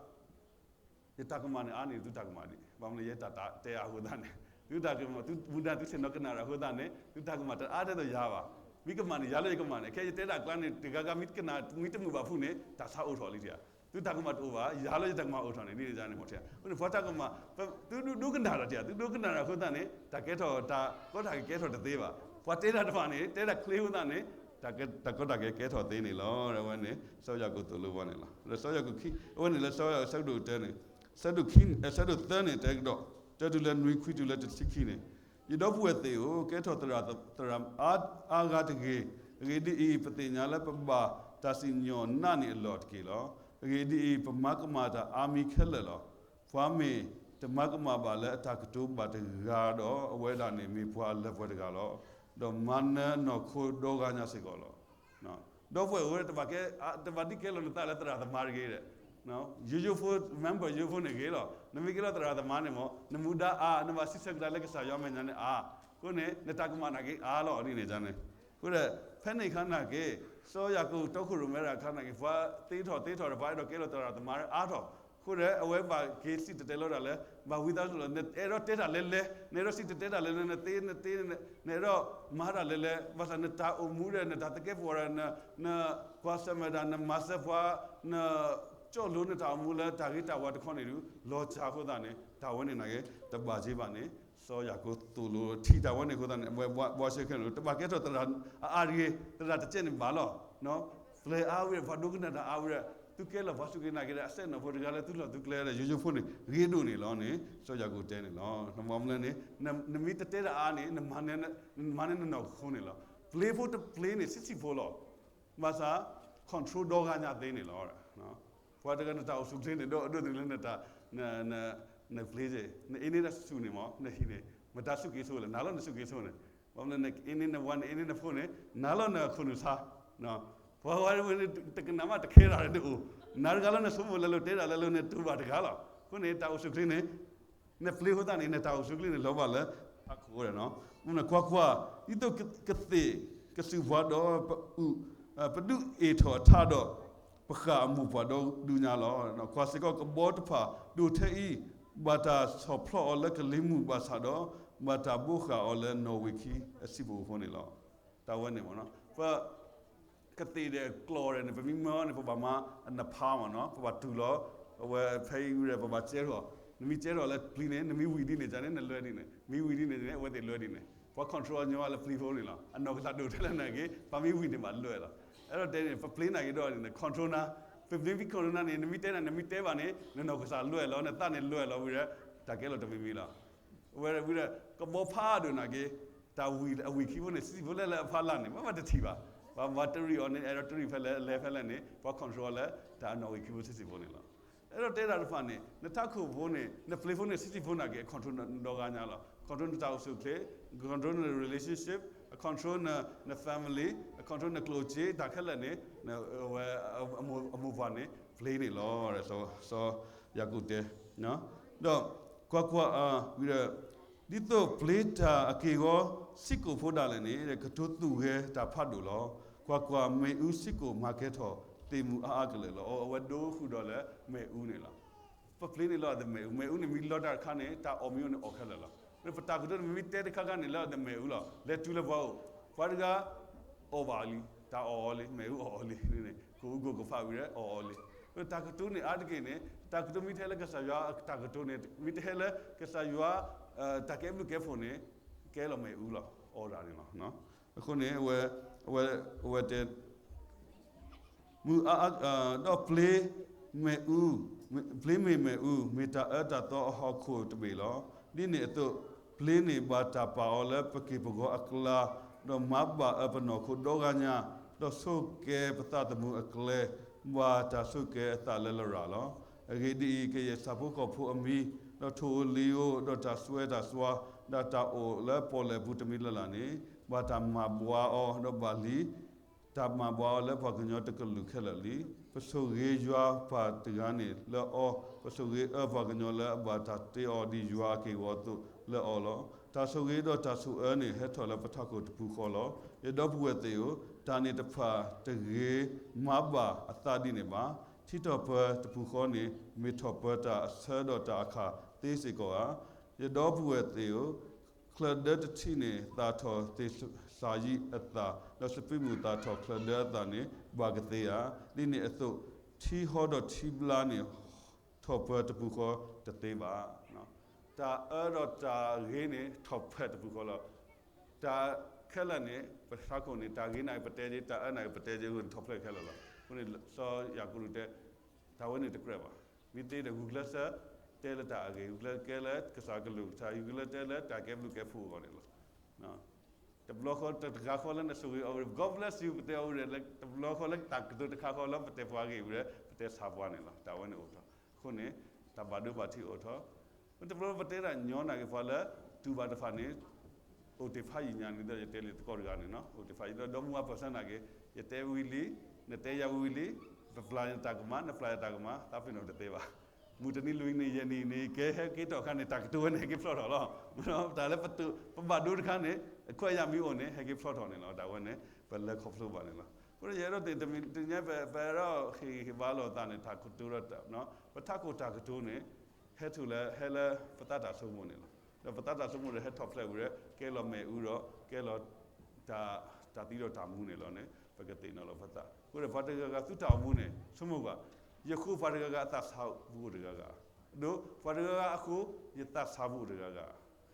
ယတၢ်ကမၣ်န့ၣ်အါန့ၢ်သုတၢ်ကမၣ်ဒံး, ဘၣ်မနုၤလဲၣ် ယဲတၢ်တဲအါအဃိသတးန့ၣ် သုတၢ်ကမၣ် သုမူဒါသုဆ့ၣ်နီၤကနၣ်တၢ်အဃိသတးန့ၣ် သုတၢ်ကမၣ်တအါဒ်သိးယၤဘၣ်. မ့ၢ်ကမၣ်န့ၣ် ယၤလၢယကမၣ်န့ၣ် ခဲယတဲတၢ်အကျါန့ၣ် တဂၤဂၤမ့ၢ်ကနၣ် မ့ၢ်တမုာ်ဘၣ်ဖုးန့ၣ် တၢ်ဆါအိၣ်ထီၣ်လံထံဧါ. သုတၢ်ကမၣ်တအိၣ်ဘၣ်, ယၤလၢယတၢ်ကမၣ်အိၣ်ထီၣ်န့ၣ် ဒ်န့ၣ်န့ၣ်မ့ၢ်ထံဧါ. အဃိန့ၣ် ပှၤတၢ်ကမၣ် သုဒိကနၣ်တၢ်ထံဧါ, သုဒိကနၣ်တၢ်အဃိသတးန့ၣ် တၢ်ကဲထီၣ် တၢ်ကီတၢ်ခဲကဲထီၣ်တသ့ဘၣ်. ပှၤတဲတၢ်တဖၣ်န့ၣ် တဲတၢ်ချ့အဃိသတးန့ၣ် တၢ်ကီတၢ်ခဲကဲထီၣ်သ့န့ၣ်လီၤ. အဝဲန့ၣ် စီၤယၤကိာ်သိၣ်လိဝဲန့ၣ်လီၤ. ဒီးစီၤယၤကိာ်ခံ အဝဲန့ၣ်လၢစီၤယၤကိာ်ဆၢကဒိၣ်တဲန့ၣ် ဆၢဒိၣ်ခံ ဆၢဒိၣ်သၢန့ၣ် တဲကဒီး တၢတုၤလၢနွံ ခွံတုၤလၢတဆံခံန့ၣ်, ယဒီပုၢ်ဝဲၢ်သ့ၣ်ဧၢ, ကဲထီၣ်သရၣ် သရၣ်အါဂၤတဂ့ၤ. အဂ့ၢ်ဒ်အံၤ, ပသ့ၣ်ညါလၢပဘၣ်တၢ်စံၣ်ညီၣ်နးန့ၢ်အလီၢ်တက့ၢ်လီၤ. အဂ့ၢ်ဒ်အံၤ, ပမၤကမၣ်တၢ်အါမံၤခဲလၢာ်လီၤ. ပှၤမ့ၢ် တမၤကမၣ်ဘၣ်လၢအတၢ်ကတိၤဘၣ်တဂၤဒီး အဝဲဒၣ်န့ၣ်မ့ၢ်ပှၤအလၢပှဲၤတဂၤလီၤ. ဒီးမၤနၢၤနီၢ်ခိဒီဂၤညါစ့ၢ်ကီးလီၤ. ဒီပုၢ်ဝဲၢ်ဧၢ တဘၣ်ဒုးကဲလီၤနသးလၢသရၣ်သမါတဂ့ၤဒီး, ယိယိဖိ member ယိယိဖိန့ၣ်ဂ့ၤလီၤ. နမ့ၢ်ကဲလီၤသရၣ်သမါန့ၣ်မ့ၢ် နမူဒါအါ, နဘၣ်စံးဆၢကဒါလၢကစၢ်ယွၤမဲာ်ညါန့ၣ်အါ, အဃိန့ၣ် နတၢ်ကမၣ်နာ်က့အါလီၤဒ်န့ၣ်န့ၣ်. အဃိဒီး ဖဲန့ၣ်အခါနာ်က့ စီၤယၤကိာ်တီခိၣ်ရိၣ်မဲတၢ်အခါနာ်က့ ပှၤသ့ထီၣ်သ့ထီၣ်ဒီး ပှၤအဲၣ်ဒိးကဲလီၤသရၣ်သမါအါထီၣ်, အဃိဒီး အဝဲဘၣ်က့ၤစံၣ်တဲၤတဲလီၤတၢ်လၢ ဘၣ်ဝံသးစူၤလီၤ. နအဲၣ်ဒိးတဲတၢ်လဲၤလဲၤ, နအဲၣ်ဒိးစံၣ်တဲၤတဲတၢ်လဲၤလဲၤ, နသ့နသ့, နအဲၣ်ဒိးမၤတၢ်လဲၤလဲၤ, ဘၣ်ဆၣ်နတၢ်အိၣ်မူဒီး နတၢ်သကဲးပဝးဒီး နကွၢ်ဆၢၣ်မဲာ်တၢ်, နမၤစၢၤပှၤ, နကၠီၣ်လိနတၢ်အိၣ်မူလၢတၢ်ဂ့ၤတၢ်ဝါတခီန့ၣ်ဒုး လီၤစှၤအဃိသတးန့ၣ် တၢ်ဝဲန့ၣ်နာ်က့ တဘၣ်က့ၤဘၣ်န့ၣ် စီၤယၤကိာ်သိၣ်လိထံၣ်တၢ်ဝဲန့ၣ်အဃိသတးန့ၣ် အဝဲဘှါရှဲခဲန့ၣ် တဘၣ်ကဲထီၣ်သရၣ်အအါတဂ့ၤ, သရၣ်တကဲန့ၣ်ဘၣ်လီၤ. ပျဲအါဝံၤဒီး ပှၤဒိကနၣ်တၢ်အါဝံၤဒီး သုကဲလီၤပှၤစူၢ်က့ၤနာ်က့ၤဒီး အစဲးနီၣ်ဖိတဂၤလၢသုလီၢ်သုကျဲဒီး ယိယိဖိန့ၣ်ဂ့ၤဒိၣ်န့ၣ်လီၤန့ၣ် စီၤယၤကိာ်တဲန့ၣ်လီၤ. နဘၣ်မနုၤလဲၣ်န့ၣ် နမ့ၢ်တတဲတၢ်အါန့ၣ် နမၤန့ၢ်နနီၢ်ခိန့ၣ်လီၤ. ပျ့ၤဖိတပျ့ၤန့ၣ် ဆံးဆံးဖိလီၤ. ဘၣ်ဆၣ် control ဒီဂၤညါသ့န့ၣ်လီၤ. ပှၤတဂၤနတၢ်အိၣ်ဆူၣ်ချ့န့ၣ် ဒိၣ်ဒိၣ်တုၤလၢ နပျ့ၤစ့ၢ် နအ့န့ၢ်တၢ်ဆူၣ်န့ၣ်မ့ၢ် နဟံၣ်န့ၣ် မတၤဆူၣ်က့ၤဆိလဲၣ်, နၤလီၤနဆူၣ်က့ၤဆိန့ၣ်, ဘၣ်မနုၤနအ့န့ၢ်နဝၤ နအ့န့ၢ်နဖိန့ၣ် နၤလီၤနခိၣ်နူာ်ဆါ, ပှၤဝဲတကနၣ်မးတခဲတၢ်တအိၣ်, နၤတဂၤလၢနဆိကမိၣ်လဲၤလိာ်တဲတၢ်လဲၤလိာ်န့ၣ် တူၢ်ဘၣ်တဂၤလီၤ. အဃိန့ၣ် တၢ်အိၣ်ဆူၣ်ချ့န့ၣ် နပျ့ၤအဃိသတးန့ၣ် နတၢ်အိၣ်ဆူၣ်ချ့န့ၣ် လီၤဘၣ်လၢ ကွၢ်ကွၢ်, ဒ်သိးကသ့ၣ်ကဆူးပှၤဒီး ပဒုးအ့ၣ်ထီၣ်အထါဒီး ပဃၣ်အမိၢ်ပှၢ်ဒီဒူၣ်ညါလီၤ. ကွၢ်စ့ၢ်ကီး ကဘီတဖၣ်ဒိၣ်ထဲအံၤ ဘၣ်တၢ်ဆီၣ်ဖျီအီၤလၢကလံၤမုၢ်ဘၣ်ဆၣ်ဒီး ဘၣ်တၢ်ဘိးဃၣ်အီၤလၢနီၣ်ဝ့ၤခံအဆံးပူၤအဃိန့ၣ်လီၤ. တၢ်ဝဲန့ၣ်မ့ၢ်နီၤ ပ ကသ့ၣ်ဒီးကျီၢ်ဒီးန့ၣ် ပမ့ၢ်မၢန့ၣ် ပဘၣ်မၤနဖးမ့ၢ်နီၤ ပဘၣ်တူၢ်လီၤ, အဝဲဖဲအံၤဝံၤဒီး ပဘၣ်ကဲထီၣ်, နမ့ၢ်ကဲထီၣ်လၢပျ့ၤန့ၣ် နမ့ၢ်ဝံၤဒ်န့ၣ်န့ၣ် နလွဲဒ်န့ၣ်, မ့ၢ်ဝံၤဒ်န့ၣ်န့ၣ် အဝဲသ့ၣ်လွဲဒ်န့ၣ်, ပှၤ control ညီလၢပျ့ၤဖိန့ၣ်လီၤ. အနီၢ်ကစၢ်ဒိၣ်ထဲလဲၣ်နာ်က့ ပှၤမ့ၢ်ဝံၤန့ၣ်ဘၣ်လွဲလီၤ. အဲၣ်ဒိးတဲန့ၣ် ပပျ့ၤနာ်က့ဒီးန့ၣ် control နၤ, ပပျ့ၤမ့ၢ် control နၤန့ၣ် နမ့ၢ်တဲနၤ နမ့ၢ်တဲဘၣ်န့ၣ် နနီၢ်ကစၢ်လွဲလီၤ နသးန့ၣ်လွဲလီၤဝံၤဒီး တၢ်ကဲလီၤတမံၤမံၤလီၤ. ဝဲဝံၤဒီး ကဘီဖးဒိၣ်နာ်က့ တၢ်ဝံၤအဝံၤခံဖိန့ၣ် ဆံးဆံးဖိလဲၣ်လၢအဖီလာ်န့ၣ် ဘၣ်ဘၣ်တထံၣ်ဘၣ်, ပှၤဘၣ်တရံးအီၤန့ၣ် အဲၣ်ဒိးတရံးဖဲလဲၣ် လဲၤဖဲလဲၣ်န့ၣ် ပှၤ control လၢတၢ်အနီၣ်ဝ့ၤခံဖိဆံးဆံးဖိန့ၣ်လီၤ. အဲၣ်ဒိးတဲတၢ်တဖၣ်န့ၣ် နထးခိၣ်ဖိန့ၣ် နပျ့ၤဖိန့ၣ် ဆံးဆံးဖိနာ်က့ အ control နဒီဂၤညါလီၤ. control နတၢ်အိၣ်ဆူၣ်အိၣ်ချ့, control န relationship, အ control န family, အ control နကျိၣ်စ့ တၢ်ခဲလၢာ်န့ၣ် အဝဲ အမိၢ်ပှၢ်န့ၣ် ပျ့ၤန့ၣ်လီၤ. စီၤယၤကိာ်တဲ ဒီးကွၢ်ကွၢ်, ဝံၤဒီး ဒ်သိးပျ့ၤတၢ်အက့ၢ်အဂီၤစံးကိာ်ဖိဒၣ်လဲာ်န့ၣ် ကတိၤသူၣ်ဂဲၤတၢ်ဖးဒိၣ်လီၤ. ကွၢ်ကွၢ်, မ့ၣ်အူစံးကိာ်မၤကဲထီၣ်သ့ၣ်မုၢ်အါအါကလဲာ်လီၤ. အဝဲဒိဃုာ်ဒီးလၢမ့ၣ်အူန့ၣ်လီၤ. ပပျ့ၤန့ၣ်လီၤအသးမ့ၣ်အူ, မ့ၣ်အူန့ၣ်မ့ၢ်လီၤတၢ်တခါန့ၣ် တၢ်အီၣ်မ့ၢ်အိၣ်န့ၣ်အီၣ်ခဲလၢာ်လီၤ. ပတၢ်ကတိၤန့ၣ် မ့မ့ၢ်တဲတခါခါန့ၣ် လၢအသးမ့ၣ်အူလီၤ. လဲၤတုၤလၢပှၤအိၣ်, ပှၤတဂၤ အီၣ်ဘၣ်လံ, တၢ်အီၣ်အီၤလံ, မ့ၣ်အူအီၣ်အီၤလံန့ၣ် ကအိၣ်ဂိၢ်ကဖးဝံၤဒီးအီၣ်အီၤလံ. တၢ်ကတိၤန့ၣ်အါတက့ၢ်န့ၣ် တၢ်ကတိၤမ့ၢ်တဟဲလၢကစၢ်ယွၤတၢ်ကတိၤန့ၣ် မ့ၢ်တဟဲလၢကစၢ်ယွၤ တၢ်ကဲဘျုးကဲဖှိၣ်န့ၣ် ကဲလီၤမ့ၣ်အူလီၤ, အီၣ်တၢ်န့ၣ်လီၤ. အဃိန့ၣ် အဝဲ အဝဲတဲ မုၢ်အါ, ဒီးပျ့ၤမ့ၣ်အူ, ပျ့ၤမ့ၢ်မ့ၣ်အူ, မ့ၢ်တၢ်အၢတၢ်သီအဟီၣ်ခိၣ်တဘ့ၣ်လီၤ. ဒ်န့ၣ်အသိး ပျ့ၤန့ၣ်ဘၣ်တၢ်ပာ်အီၤလၢပက့ၢ်ပဂီၤအကျါ, ဒီးမၤဘၣ်အၢပနီၢ်ခိဒီဂၤညါ, ဒီးဆိၣ်ကဲပသးသမူအကျဲ, ဘၣ်တၢ်ဆိၣ်ကဲအသးလၢလရာ်လီၤ. အဂ့ၢ်ဒ်အံၤ, ကယဲၢ်ဆၣ်ဖိကီၢ်ဖိအမံၤ, ဒီးထိၣ်ဧိၤလံၤဧိၤ, ဒီးတၢ်စွဲတၢ်စွါ, ဒီးတၢ်အိၣ်လၢပီၣ်လဲၣ်ပူၤတမံၤလၢ်လၢ်န့ၣ်, ဘၣ်တၢ်မၤဘှါအီၤ, ဒီးဘၣ်လံ တၢ်မၤဘှါအီၤလၢပှၤကညီတကလုာ်ခဲလၢာ်လံ. ပဆိၣ်ဂ့ၤယွၤပၢ်တဂၤန့ၣ်လၢအီၤ, ပဆိၣ်ဂ့ၤအၢပှၤကညီလၢအဘၣ်တၢ်တ့အီၤဒ်ယွၤအက့ၢ်အဂီၤအသိးလၢအီၤလီၤ. တၢ်ဆိၣ်ဂ့ၤဒီးတၢ်ဆိၣ်အၢန့ၣ် ဟဲထီၣ်လၢပထးခိၣ်တပူၤဃီလီၤ. ယဒီပုၢ်ဝဲၢ်သ့ၣ်ဧၢ, တၢ်န့ၣ်တဖၣ်တဂ့ၤမၤဘၣ်အသးဒ်န့ၣ်ဘၣ်. ထံထီၣ်ပၢၤတပူၤဃီန့ၣ် မ့ၢ်ထီၣ်ပၢၤတၢ်အဆၢဒီးတၢ်အခၣ်သ့စ့ၢ်ကီးဧါ. ယဒီပုၢ်ဝဲၢ်သ့ၣ်ဧၢ, ချၢၣ်ဒၢတထံၣ်န့ၣ် သၣ်ထီၣ်သ့ၣ်စၤယံးအသၣ်, ဒီးစပံးမုၢ်သၣ်ထီၣ်ချၢၣ်ဒၢအသၣ်န့ၣ် ဘၣ်ကသ့ဧါ. ဒ်န့ၣ်အသိး ထံဟီဒီးထံဘျါန့ၣ် ထီၣ်ပၢၤတပူၤဃီတသ့ဘၣ်. တၢ်အၢဒီးတၢ်ဂ့ၤန့ၣ် ထီၣ်ပၢၤတပူၤဃီလီၤ. တၢ်ခဲလၢာ်န့ၣ် ပထးခိၣ်န့ၣ် တၢ်ဂ့ၤနာ်က့ပတဲက့ၤ, တၢ်အၢနာ်က့ပတဲက့ၤအဃိန့ၣ် ထီၣ်ပၢၤခဲလၢာ်လီၤ. အဃိန့ၣ် စီၤယၤကိာ်တဲ တၢ်ဝဲန့ၣ်တကြၢးဘၣ်. မ့ၢ်သ့ဒီး ဂုာ်ကျဲးစၢးတဲလၢတၢ်အဂ့ၤ, ဂုာ်ကျဲးစၢးတဲလၢကစၢ်ကလုၢ်ကထါ, ဂုာ်ကျဲးစၢးတဲလၢတၢ်ကဲဘျုးကဲဖှိၣ်အဂီၢ်န့ၣ်လီၤ. တဘျီဃီတဂၤဃီလၢနဆိၣ်ဂ့ၤအီၤဝံၤဒီး God bless you ပတဲအီၤဝံၤဒီး တဘျီဃီလၢတၢ်ကတိၤတခါဃီလၢပတဲပှၤဂ့ၢ်ဝံၤဒီး ပတဲဆါပှၤန့ၣ်လီၤ. တၢ်ဝဲန့ၣ်အိၣ်ထီၣ်. အဃိန့ၣ် တၢ်ဘၣ်ဒိဘၣ်ထံးအိၣ်ထီၣ် တဘျီပတဲတၢ်ညီနၢ်က့ၤ ပှၤလၢတူၢ်ဘၣ်တဖၣ်န့ၣ် အိၣ်တ့ၢ်ဖးယံာ်ညါန့ၣ်ဒီး ယတဲလံသကိးတဂၤန့ၣ်လီၤ. အိၣ်တ့ၢ်ဖးယံာ်ဒီး ဒီမါဝၤပၢၢ်ဆၢနာ်က့ၤ ယတဲဝံၤလံ, နတဲယၤဝံၤလံ, ပပျၢ်ယတၢ်ကမၣ်, နပျၢ်ယတၢ်ကမၣ်, သးပ့ၤနီၣ်တတဲဘၣ်. မုၢ်တနံၤလွံၢ်နံၤယဲၢ်နံၤန့ၣ် ကဲဟဲက့ၤထီၣ်အခါန့ၣ် တၢ်ကတိၤဝဲန့ၣ် ဟဲက့ၤဖျီၣ်ထီၣ်လီၤ. တၢ်လၢပဘၣ်ဒိတခါန့ၣ် အခွဲးအယာ်မ့ၢ်အိၣ်န့ၣ် ဟဲက့ၤဖျီၣ်ထီၣ်န့ၣ်လီၤ. တၢ်ဝဲန့ၣ် ပလဲၤခီဖျိဘၣ်န့ၣ်လီၤ. အဃိဒီး ယအဲၣ်ဒိးသ့ၣ်တမံၤတနံၤညါ ပ ပအဲၣ်ဒိးဟ့ၣ်ဂံၢ်ဟ့ၣ်ဘါလိာ်သးန့ၣ် တၢ်ကတိၤဒီး ပထးခိၣ်တၢ်ကတိၤန့ၣ် ဟဲထီၣ်လၢ ဟဲလၢပသးတၢ်ဆိကမိၣ်န့ၣ်လီၤ. ဒီးပသးတၢ်ဆိကမိၣ်ဒီး ဟဲထီၣ်ဖျဲးဝံၤဒီး ကဲလီၤမ့ၣ်အူဒီး ကဲလီၤ တၢ်သံဒီးတၢ်မူန့ၣ်လီၤန့ၣ် ပကသ့ၣ်နီၣ်လီၤပသး. အဃိဒီး ပှၤတဂၤဂၤသူတၢ်အိၣ်မူန့ၣ် ဆိကမိၣ်ကွၢ်, ယဃိပှၤတဂၤဂၤအသးဆါပူၤအိၣ်တဂၤဂၤ, ဒီးပှၤတဂၤဂၤအဃိ ယသးဆါပူၤအိၣ်တဂၤဂၤ,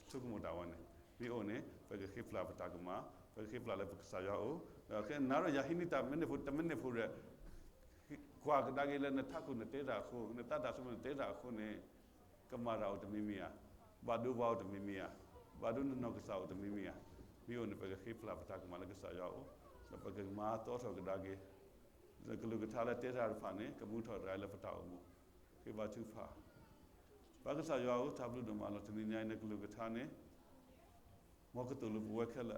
ဆိကမိၣ်တၢ်ဝဲန့ၣ် မ့ၢ်အိၣ်န့ၣ် ပကဃ့ပျၢ်ပတၢ်ကမၣ်, ပကဃ့ပျၢ်လၢပကစၢ်ယွၤအအိၣ်, ဒီးခဲအံၤနၤဒီးယၤဟံးန့ၢ်တၢ်မ့ၢ်န့ၣ်ဖိ တမ့ၢ်န့ၣ်ဖိဒီး ကွၢ်ကဒါက့ၤလၢနထးခိၣ်နတဲတၢ်အဃိ, နသးတၢ်ဆိကမိၣ်နတဲတၢ်အဃိန့ၣ် ကမၤတၢ်အိၣ်တမံၤမံၤဧါ, ဘၣ်ဒိပှၤအိၣ်တမံၤမံၤဧါ, ဘၣ်ဒိနနီၢ်ကစၢ်အိၣ်တမံၤမံၤဧါ, မ့ၢ်အိၣ်န့ၣ် ပကဃ့ပျၢ်ပတၢ်ကမၣ်လၢကစၢ်ယွၤအအိၣ်, ဒီးပကမၤသီထီၣ်ကဒါက့ၤ ကလုၢ်ကထါလၢတဲတၢ်တဖၣ်န့ၣ် ကမူထီၣ်တၢ်လၢပတၢ်အိၣ်မူ, ဃ့ဘါထုကဖၣ်. ပၢ်ကစၢ်ယွၤဧၢ, တၢ်ဘျုးဒိၣ်မးလီၤ. တနံၤညါအံၤ နကလုၢ်ကထါန့ၣ် မ်ကသိၣ်လိပဝဲခဲလၢာ်,